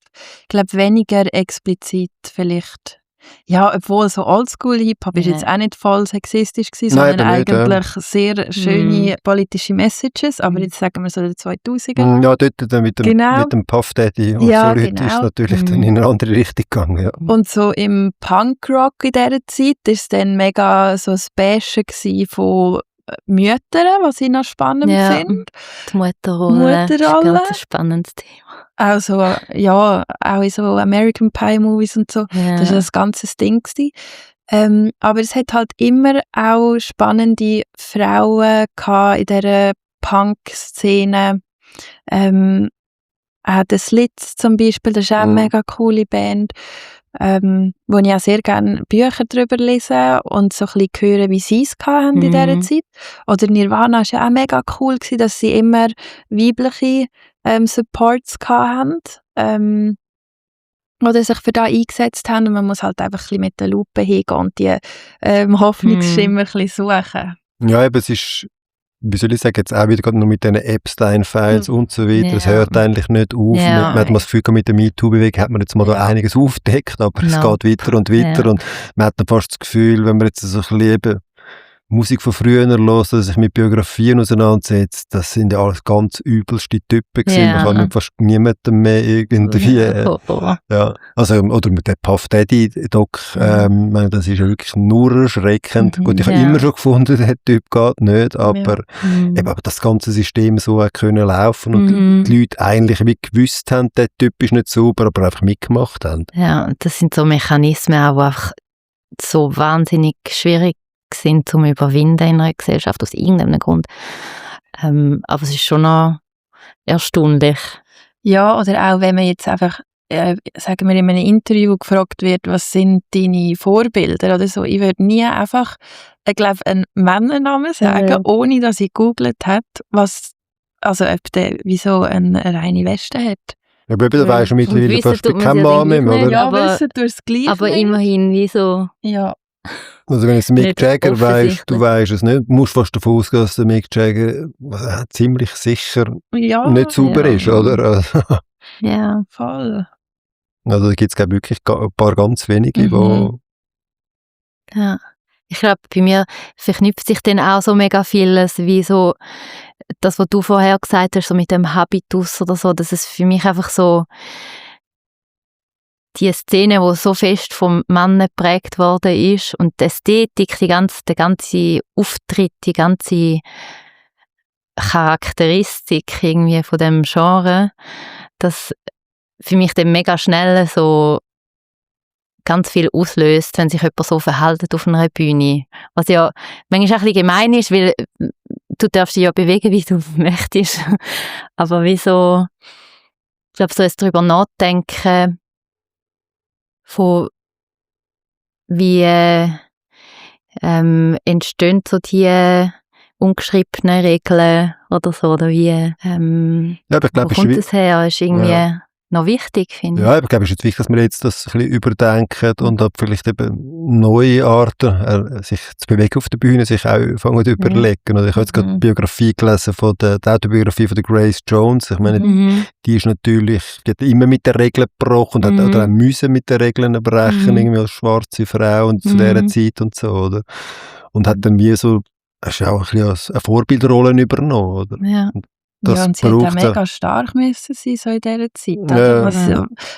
B: Ich glaube, weniger explizit vielleicht. Ja, obwohl so Oldschool-Hip-Hop ist jetzt auch nicht voll sexistisch gewesen, sondern eigentlich sehr schöne politische Messages. Aber jetzt sagen wir so die 2000er.
C: Ja, dort dann mit dem Puff Daddy und so Leute ist natürlich dann in eine andere Richtung gegangen. Ja.
B: Und so im Punkrock in dieser Zeit war es dann mega so ein Bashen von Müttern, was ich noch spannend finde.
A: Die Mutterrolle ist ein ganz spannendes Thema.
B: Also, ja, auch in so American Pie Movies und so.
A: Ja.
B: Das war ein ganzes Ding gewesen. Aber es hat halt immer auch spannende Frauen gehabt in dieser Punk-Szene. Auch The Slits zum Beispiel, das ist auch eine mega coole Band. Wo ich auch sehr gerne Bücher darüber lese und so ein bisschen höre, wie sie es hatten in dieser Zeit. Oder Nirvana war ja auch mega cool gewesen, dass sie immer weibliche Supports hatten. Oder sich für das eingesetzt haben. Und man muss halt einfach ein bisschen mit der Lupe hingehen und die Hoffnungsschimmer ein bisschen suchen.
C: Ja, eben, es ist, wie soll ich sagen, jetzt auch wieder gerade noch mit diesen Epstein-Files und so weiter. Es hört eigentlich nicht auf. Man hat das Gefühl, mit der MeToo-Bewegung hat man jetzt mal da einiges aufgedeckt, aber es geht weiter und weiter. Und man hat dann fast das Gefühl, wenn man jetzt so ein bisschen eben Musik von früher hört, oder sich mit Biografien auseinandersetzt, das sind ja alles ganz übelste Typen gewesen. Man kann fast niemandem mehr irgendwie... ja. Also, oder mit dem Puff Daddy Doc, das ist ja wirklich nur erschreckend. Gut, ich habe immer schon gefunden, der Typ geht nicht, aber, eben, aber das ganze System so können laufen und die Leute eigentlich wie gewusst haben, der Typ ist nicht sauber, aber einfach mitgemacht haben.
A: Ja, das sind so Mechanismen auch, die einfach so wahnsinnig schwierig sind zum Überwinden in einer Gesellschaft aus irgendeinem Grund. Aber es ist schon noch erstaunlich.
B: Ja, oder auch wenn man jetzt einfach, sagen wir in einem Interview gefragt wird, was sind deine Vorbilder oder so. Ich würde nie einfach, ich glaube, einen Männernamen sagen, ohne dass ich gegoogelt habe, ob der wieso eine reine Weste hat.
C: Ja, aber da weisst du mittlerweile fast kein Mann mehr, oder?
B: Ja, wissen durchs Gleiche.
A: Aber immerhin, wieso?
B: Ja.
C: Also wenn es Mick Jagger weisst, du weisst es nicht, musst fast davon ausgehen, dass der Mick Jagger ziemlich sicher nicht sauber ist, oder?
B: Ja, voll.
C: Also da gibt es wirklich ein paar ganz wenige, die...
A: Ja, ich glaube, bei mir verknüpft sich dann auch so mega vieles, wie so das, was du vorher gesagt hast, so mit dem Habitus oder so, dass es für mich einfach so die Szene, die so fest vom Mann geprägt worden ist und die Ästhetik, der ganze Auftritt, die ganze Charakteristik irgendwie von dem Genre, das für mich dann mega schnell so ganz viel auslöst, wenn sich jemand so verhält auf einer Bühne. Was ja manchmal ein bisschen gemein ist, weil du darfst dich ja bewegen, wie du möchtest. Aber wieso, ich glaube, so ein darüber nachdenken, von wie entstehen so die ungeschriebenen Regeln oder so, oder wie
C: aber ich glaub,
A: wo kommt das her, ist irgendwie noch wichtig, finde ich.
C: Ja, ich glaube, es ist jetzt wichtig, dass wir jetzt das ein bisschen überdenken und auch vielleicht eben neue Arten, sich zu bewegen auf der Bühne, sich auch fangen zu überlegen. Oder ich habe jetzt gerade die Biografie gelesen die Autobiografie von der Grace Jones. Ich meine, die ist natürlich, die hat immer mit den Regeln gebrochen und hat oder auch müssen mit den Regeln brechen, irgendwie als schwarze Frau und zu dieser Zeit und so, oder? Und hat dann wie so, hast du auch ein bisschen eine Vorbildrolle übernommen, oder?
A: Ja.
B: Und sie hat auch mega stark müssen sein, so in dieser Zeit. Oder?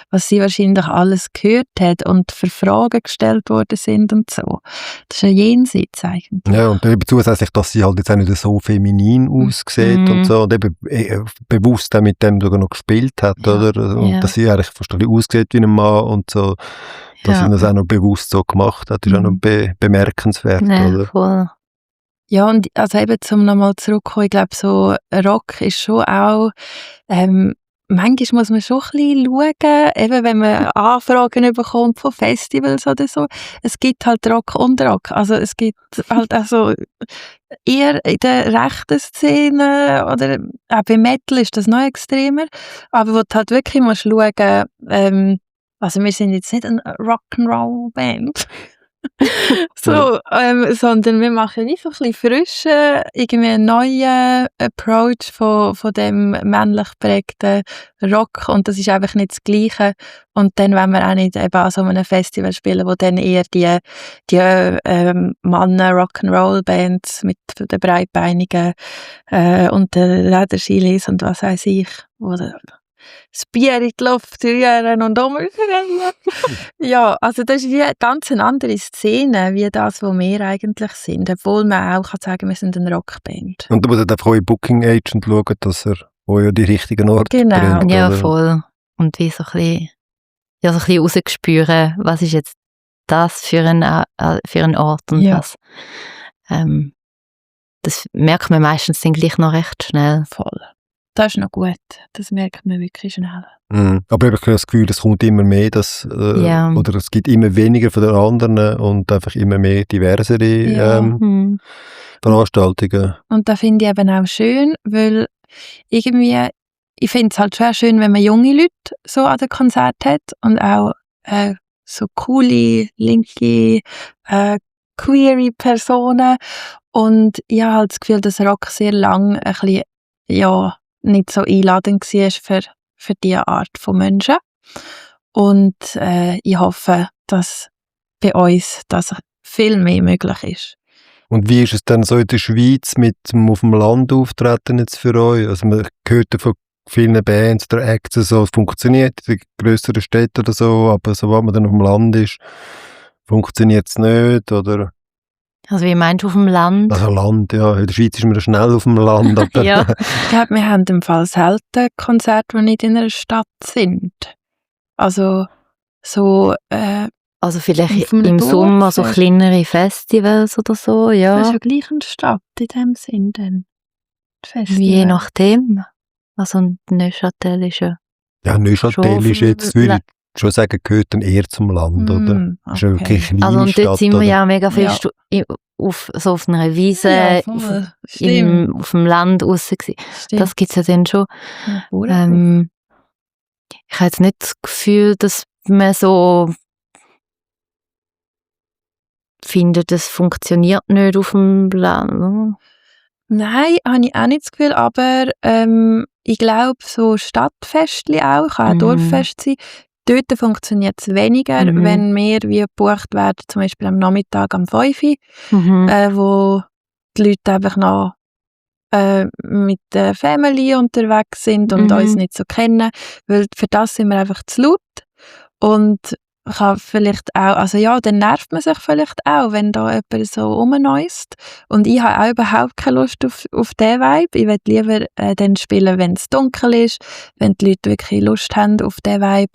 B: Was sie wahrscheinlich alles gehört hat und für Fragen gestellt worden sind und so. Das ist ja jenseits eigentlich.
C: Ja, und eben zusätzlich, dass sie halt jetzt auch nicht so feminin aussieht und so, und eben bewusst auch mit dem sogar noch gespielt hat, oder? Und dass sie eigentlich fast ein bisschen aussieht wie ein Mann und so, dass sie das auch noch bewusst so gemacht hat, ist auch noch bemerkenswert, oder?
A: Voll.
B: Ja, und also eben, zum nochmal zurückkommen, ich glaube, so Rock ist schon auch, manchmal muss man schon ein bisschen schauen, eben wenn man Anfragen bekommt von Festivals oder so, es gibt halt Rock und Rock, also es gibt halt auch so eher in der rechten Szene oder auch bei Metal ist das noch extremer, aber wo du halt wirklich musst schauen, also wir sind jetzt nicht eine Rock'n'Roll-Band, so, sondern wir machen wie so ein bisschen frischen, irgendwie einen neuen Approach von dem männlich geprägten Rock und das ist einfach nicht das Gleiche. Und dann wollen wir auch nicht eben an so einem Festival spielen, wo dann eher die Männer Rock'n'Roll-Bands mit den breitbeinigen und den Lederschilis und was weiß ich, oder das Bier in die Luft rühren und umrennen. Ja, also das ist wie eine ganz andere Szene, wie das, wo wir eigentlich sind. Obwohl man auch kann sagen, wir sind eine Rockband.
C: Und da muss einfach euer Booking-Agent schauen, dass er euch an die richtigen Orte bringt.
A: Ja,
C: oder?
A: voll. Und wie so ein bisschen rausgespüren, was ist jetzt das für ein Ort und was. Das merkt man meistens dann gleich noch recht schnell.
B: Voll. Das ist noch gut. Das merkt man wirklich schnell.
C: Aber ich habe das Gefühl, es kommt immer mehr, oder es gibt immer weniger von den anderen und einfach immer mehr diversere Veranstaltungen.
B: Und das finde ich eben auch schön, weil irgendwie, ich finde es halt schon schön, wenn man junge Leute so an den Konzert hat und auch so coole, linke, queere Personen. Und ich habe halt das Gefühl, dass Rock sehr lang ein bisschen, nicht so einladend war für diese Art von Menschen. Und ich hoffe, dass bei uns das viel mehr möglich ist.
C: Und wie ist es dann so in der Schweiz mit dem auf dem Land auftreten jetzt für euch? Also man hört ja von vielen Bands oder Acts, so, es funktioniert in grösseren Städten oder so, aber sobald man dann auf dem Land ist, funktioniert es nicht, oder?
A: Also wie meinst du auf dem Land?
C: Also Land, ja. In der Schweiz ist man schnell auf dem Land. Aber
A: Ja.
B: Ich glaube, wir haben im Fall selten Konzerte, die nicht in einer Stadt sind. Also so
A: also vielleicht
B: auf einem
A: im
B: Dorf
A: Sommer so kleinere Festivals oder so, ja.
B: Das ist ja gleich eine Stadt in dem Sinn dann.
A: Je nachdem. Also Neuchâtel ist ja...
C: Ja, Neuchâtel ist jetzt, würde ich schon sagen, gehört dann eher zum Land, oder?
B: Okay.
C: Ist ja wirklich eine kleine
A: Also und
C: Stadt,
A: dort sind wir
C: oder?
A: ja mega fest auf einer Wiese, auf dem Land raus gewesen. Das gibt es ja dann schon.
B: Ja,
A: ich habe jetzt nicht das Gefühl, dass man so findet, das funktioniert nicht auf dem Land.
B: Nein, habe ich auch nicht das Gefühl, aber ich glaube, so Stadtfestchen auch, kann auch Dorffest sein, dort funktioniert es weniger, wenn wir wie gebucht werden, zum Beispiel am Nachmittag um 5 Uhr, wo die Leute einfach noch mit der Family unterwegs sind und uns nicht so kennen, weil für das sind wir einfach zu laut und kann vielleicht auch, also ja, dann nervt man sich vielleicht auch, wenn da jemand so rumneust. Und ich habe auch überhaupt keine Lust auf diesen Vibe. Ich will lieber dann spielen, wenn es dunkel ist, wenn die Leute wirklich Lust haben auf diesen Vibe.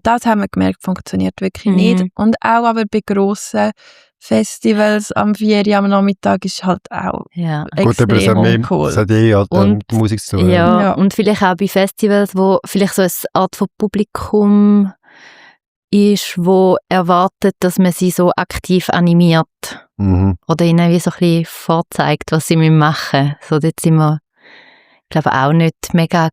B: Das haben wir gemerkt, funktioniert wirklich nicht. Und auch aber bei grossen Festivals am 4 Uhr am Nachmittag ist halt auch extrem uncool.
C: Das hat halt mit Musik zu tun.
A: Ja, und vielleicht auch bei Festivals, wo vielleicht so eine Art von Publikum ist, wo erwartet, dass man sie so aktiv animiert. Oder ihnen wie so ein bisschen vorzeigt, was sie machen müssen. So, dort sind wir, glaube ich, auch nicht mega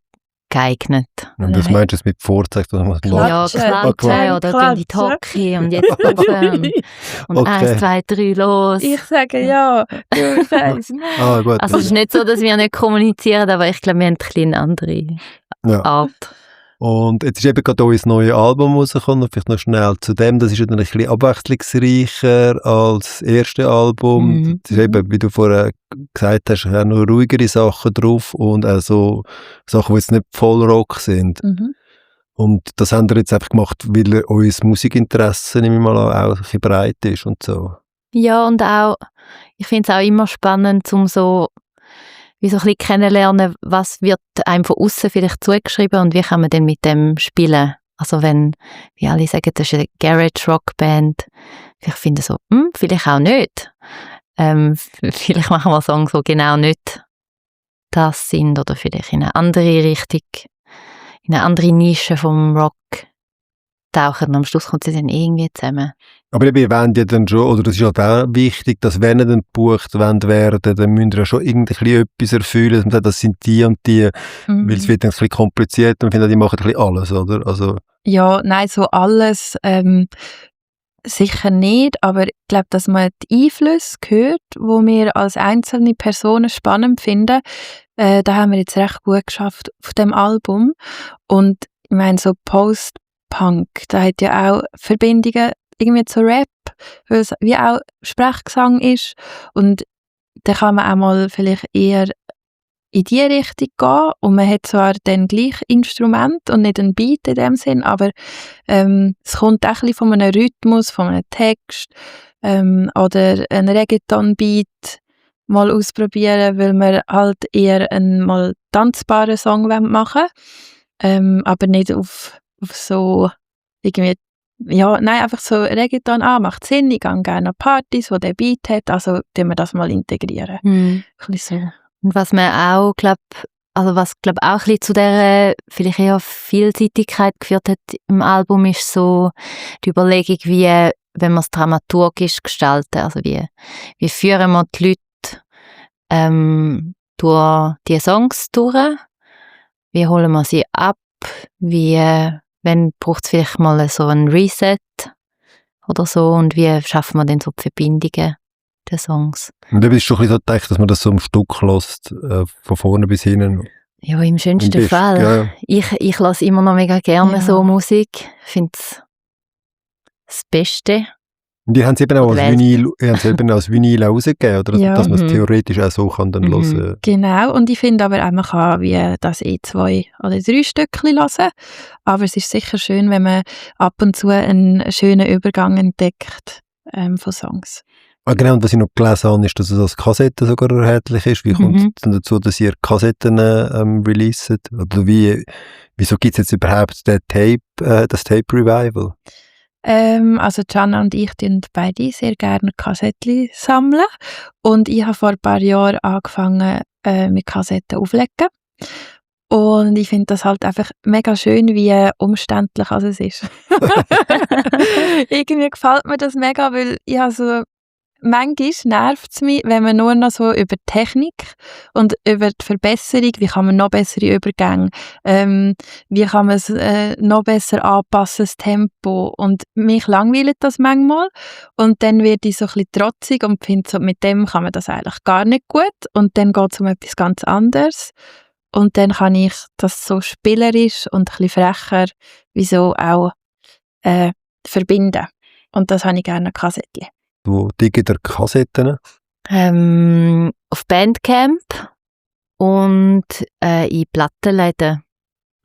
A: geeignet.
C: Und was meinst du jetzt mit Vorzeichen?
A: Ja, klatschen oder gehen in die Hocke und jetzt und
C: Okay.
A: 1, 2, 3 los.
B: Ich sage ja. Du sagst nein.
C: Gut.
A: Also es ist nicht so, dass wir nicht kommunizieren, aber ich glaube, wir haben ein bisschen eine andere
C: Ja.
A: Art.
C: Und jetzt ist eben gerade unser neues Album rausgekommen, vielleicht noch schnell zu dem, das ist ja dann ein bisschen abwechslungsreicher als das erste Album.
A: Mhm.
C: Das ist eben, wie du vorher gesagt hast, auch noch ruhigere Sachen drauf und auch so Sachen, die jetzt nicht voll Rock sind.
B: Mhm.
C: Und das haben wir jetzt einfach gemacht, weil euer Musikinteresse, nehme ich mal an, auch ein bisschen breit ist und so.
A: Ja, und auch, ich finde es auch immer spannend, um so wie so ein bisschen kennenlernen, was wird einem von außen vielleicht zugeschrieben und wie kann man denn mit dem spielen. Also wenn, wie alle sagen, das ist eine Garage-Rock-Band, vielleicht finden so, vielleicht auch nicht. Vielleicht machen wir Songs, die genau nicht das sind oder vielleicht in eine andere Richtung, in eine andere Nische vom Rock tauchen und am Schluss kommt sie dann irgendwie zusammen.
C: Aber ihr wollt ja dann schon, oder das ist halt auch wichtig, dass wenn ihr dann gebucht werden, dann müsst ihr ja schon irgendwie etwas erfüllen, dass man sagt, das sind die und die, weil es wird dann ein bisschen kompliziert und findet, die machen ein bisschen alles, oder? Also,
B: Ja, nein, so alles sicher nicht, aber ich glaube, dass man die Einflüsse hört, wo wir als einzelne Personen spannend finden, da haben wir jetzt recht gut geschafft auf dem Album. Und ich meine, so Post-Punk, da hat ja auch Verbindungen irgendwie zu Rap, weil es wie auch Sprechgesang ist. Und da kann man auch mal vielleicht eher in die Richtung gehen und man hat zwar dann gleich Instrument und nicht ein Beat in dem Sinn, aber es kommt auch ein bisschen von einem Rhythmus, von einem Text oder ein Reggaeton-Beat mal ausprobieren, weil wir halt eher einen mal tanzbaren Song machen wollen, aber nicht auf so irgendwie, ja, nein, einfach so Reggaeton macht Sinn, ich gehe gerne an Partys, wo der Beat hat, also tun wir das mal integrieren. Ein bisschen so.
A: Und was man auch, was auch ein bisschen zu dieser vielleicht eher Vielseitigkeit geführt hat im Album, ist so die Überlegung, wie, wenn wir es dramaturgisch gestalten, also wie führen wir die Leute durch die Songs durch, wie holen wir sie ab, wenn braucht es vielleicht mal so ein Reset oder so und wie schaffen wir dann so die Verbindungen der Songs.
C: und dann ist schon ein bisschen so gedacht, dass man das so am Stück hört, von vorne bis hinten.
A: Ja, im schönsten
C: Im
A: Fall.
C: Ja.
A: Ich höre immer noch mega gerne
B: Ja.
A: so Musik. Ich finde es das Beste.
C: Und die haben es eben auch als
A: Welt.
C: Vinyl rausgegeben, oder?
B: Ja.
C: Dass man es
A: Mhm.
C: theoretisch auch so kann dann hören.
B: Genau, und ich finde aber auch, man kann wie das 2 oder 3 Stückchen hören, aber es ist sicher schön, wenn man ab und zu einen schönen Übergang entdeckt von Songs.
C: Ah, genau, und was ich noch gelesen habe, ist, dass es als Kassette sogar erhältlich ist. Wie kommt es denn dazu, dass ihr Kassetten releaset? Oder wieso gibt es jetzt überhaupt das Tape Revival?
B: Also Gianna und ich tun beide sehr gerne Kassettchen sammeln und ich habe vor ein paar Jahren angefangen mit Kassetten auflegen und ich finde das halt einfach mega schön, wie umständlich es ist. Irgendwie gefällt mir das mega, weil ich habe so manchmal nervt es mich, wenn man nur noch so über Technik und über die Verbesserung, wie kann man noch bessere Übergänge, wie kann man es noch besser anpassen, das Tempo. Und mich langweilt das manchmal. Und dann werde ich so ein bisschen trotzig und finde, so, mit dem kann man das eigentlich gar nicht gut. Und dann geht es um etwas ganz anderes. Und dann kann ich das so spielerisch und ein bisschen frecher, wieso auch verbinden. Und das habe ich gerne an Kassettchen.
C: Wo diggt ihr Kassetten?
A: Auf Bandcamp und in Plattenläden.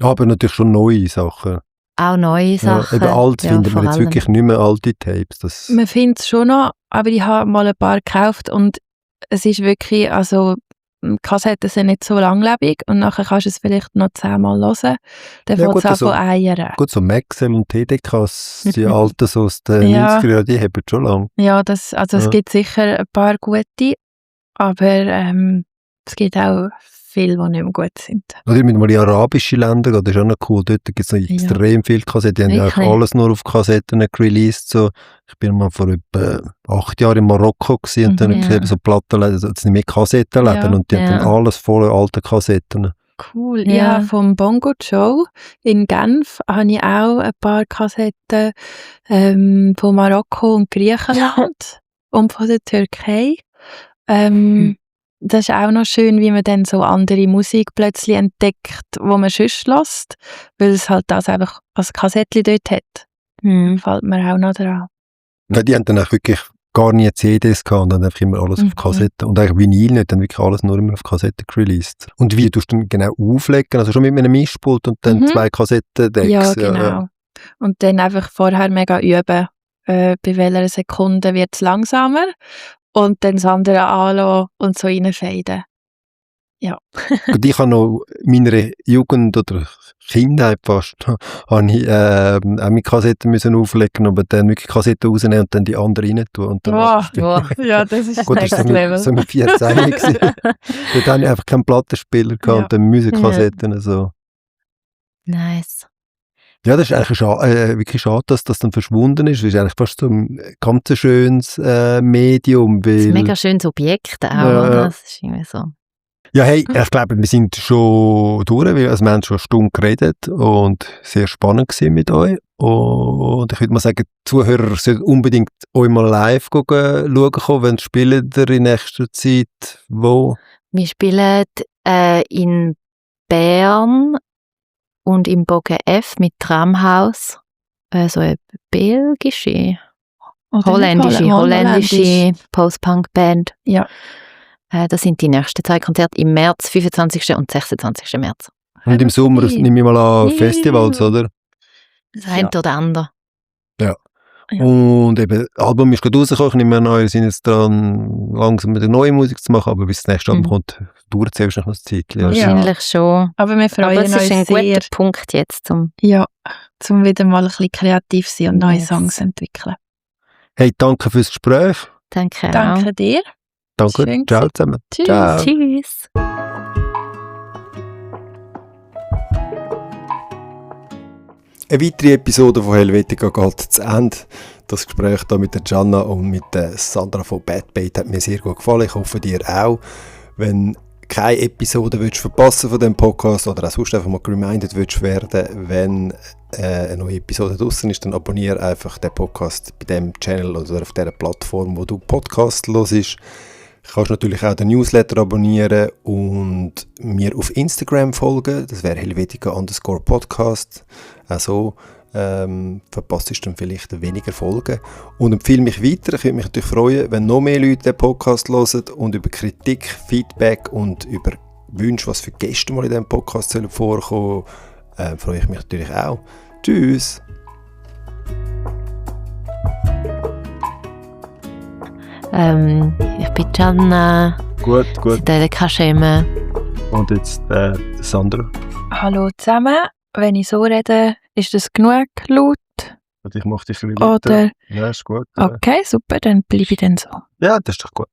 C: Aber natürlich schon neue Sachen.
A: Auch neue Sachen.
C: Ja, eben alt findet man
A: vor
C: jetzt
A: allem.
C: wirklich nicht mehr alte Tapes. Das
B: Man findet es schon noch, aber ich habe mal ein paar gekauft und es ist wirklich, also Kassetten sind nicht so langlebig und nachher kannst du es vielleicht noch 10-mal hören. Dann
C: Ja,
B: fängt
C: gut,
B: es
C: also-
B: an eiern.
C: gut, so Maxell und TDKs, die alten so aus den
B: Ja.
C: 90er Jahren, die haben schon lange.
B: Ja, es
C: Ja.
B: gibt sicher ein paar gute, aber es gibt auch viele, die nicht mehr gut sind.
C: Oder mit mal in arabische Länder gehen, das ist auch noch cool. Dort gibt es noch extrem viele Kassetten. Die haben ja
A: Wirklich?
C: eigentlich alles nur auf Kassetten released. So. Ich bin mal vor etwa 8 Jahren in Marokko gewesen, und dann
A: Mhm.
C: habe ich so Plattenläden, also jetzt nicht mehr Kassettenläden,
B: Ja.
C: und die haben
A: Ja.
C: dann alles voll alte Kassetten.
B: cool.
A: Ja.
B: Ja, vom Bongo Joe in Genf habe ich auch ein paar Kassetten von Marokko und Griechenland und von der Türkei. Das ist auch noch schön, wie man dann so andere Musik plötzlich entdeckt, wo man sonst hört, weil es halt das einfach als Kassettchen dort hat. Fällt mir auch noch dran.
C: Ja, die haben dann auch wirklich gar nie CDs gehabt und dann einfach immer alles auf Kassette. Und eigentlich Vinyl nicht, dann wirklich alles nur immer auf Kassette released. Und wie tust du dann genau auflegen? Also schon mit einem Mischpult und dann 2 Kassettendecks?
B: Ja, genau. Ja. Und dann einfach vorher mega üben, bei welcher Sekunde wird es langsamer und dann das andere anlassen und so reinfaden. Ja.
C: Und ich habe noch in meiner Jugend oder Kindheit fast, habe ich auch mit Kassetten müssen auflegen, aber dann wirklich Kassetten rausnehmen und dann die andere rein tun. Und dann
B: ja, das ist
C: gut,
B: Next Level.
C: So mit 14 gewesen. Dort hatte ich einfach keinen Plattenspieler gehabt und dann müssen Kassetten so.
A: Nice.
C: Ja, das ist eigentlich wirklich schade, dass das dann verschwunden ist. Das ist eigentlich fast so ein ganz schönes Medium.
A: Das ist ein mega schönes Objekt auch, oder? Das ist irgendwie so.
C: Ja, hey, ich glaube, wir sind schon durch, weil wir haben schon eine Stunde geredet und sehr spannend gewesen mit euch. Und ich würde mal sagen, die Zuhörer sollten unbedingt euch mal live schauen kommen. Wenn spielt ihr in nächster Zeit wo?
A: Wir spielen in Bern und im Bogen F mit Tramhaus. So eine belgische, holländische Post-Punk-Band.
B: Ja.
A: Das sind die nächsten 2 Konzerte im März, 25. und 26. März.
C: Und im Sommer nehme ich mal an Festivals, oder?
A: Das eine oder andere.
C: Ja. Und eben, das Album ist gerade rausgekommen. Ich nehme an, wir sind jetzt dran, langsam wieder neue Musik zu machen, aber bis das nächste Album kommt, dauert es wahrscheinlich noch eine Zeit. Ja.
A: Wahrscheinlich schon.
B: Aber wir freuen uns sehr.
A: Aber es ist ein guter Punkt jetzt, zum
B: wieder mal ein bisschen kreativ sein und neue Songs entwickeln.
C: Hey, danke fürs Gespräch.
B: Danke dir.
C: Danke,
B: schön
C: ciao zusammen.
B: Tschüss.
C: Ciao.
A: Tschüss.
C: Eine weitere Episode von Helvetica geht zu Ende. Das Gespräch hier mit der Gianna und mit der Sandra von Bad Bait hat mir sehr gut gefallen. Ich hoffe, dir auch. Wenn keine Episode willst verpassen von diesem Podcast oder auch sonst einfach mal reminded willst werden, wenn eine neue Episode draussen ist, dann abonniere einfach den Podcast bei dem Channel oder auf der Plattform, wo du Podcast hörst. Du kannst natürlich auch den Newsletter abonnieren und mir auf Instagram folgen. Das wäre Helvetica_Podcast. Also verpasst du dann vielleicht weniger Folgen. Und empfehle mich weiter. Ich würde mich natürlich freuen, wenn noch mehr Leute den Podcast hören und über Kritik, Feedback und über Wünsche, was für Gäste mal in diesem Podcast sollen vorkommen, freue ich mich natürlich auch. Tschüss!
A: Ich bin Gianna.
C: Gut.
A: Sie kann schämen.
C: Und jetzt Sandra.
B: Hallo zusammen. Wenn ich so rede, ist das genug laut?
C: Ich mache dich ein bisschen
B: Oder?
C: Ja, ist gut.
B: Okay, super, dann bleibe ich dann so.
C: Ja, das ist doch gut.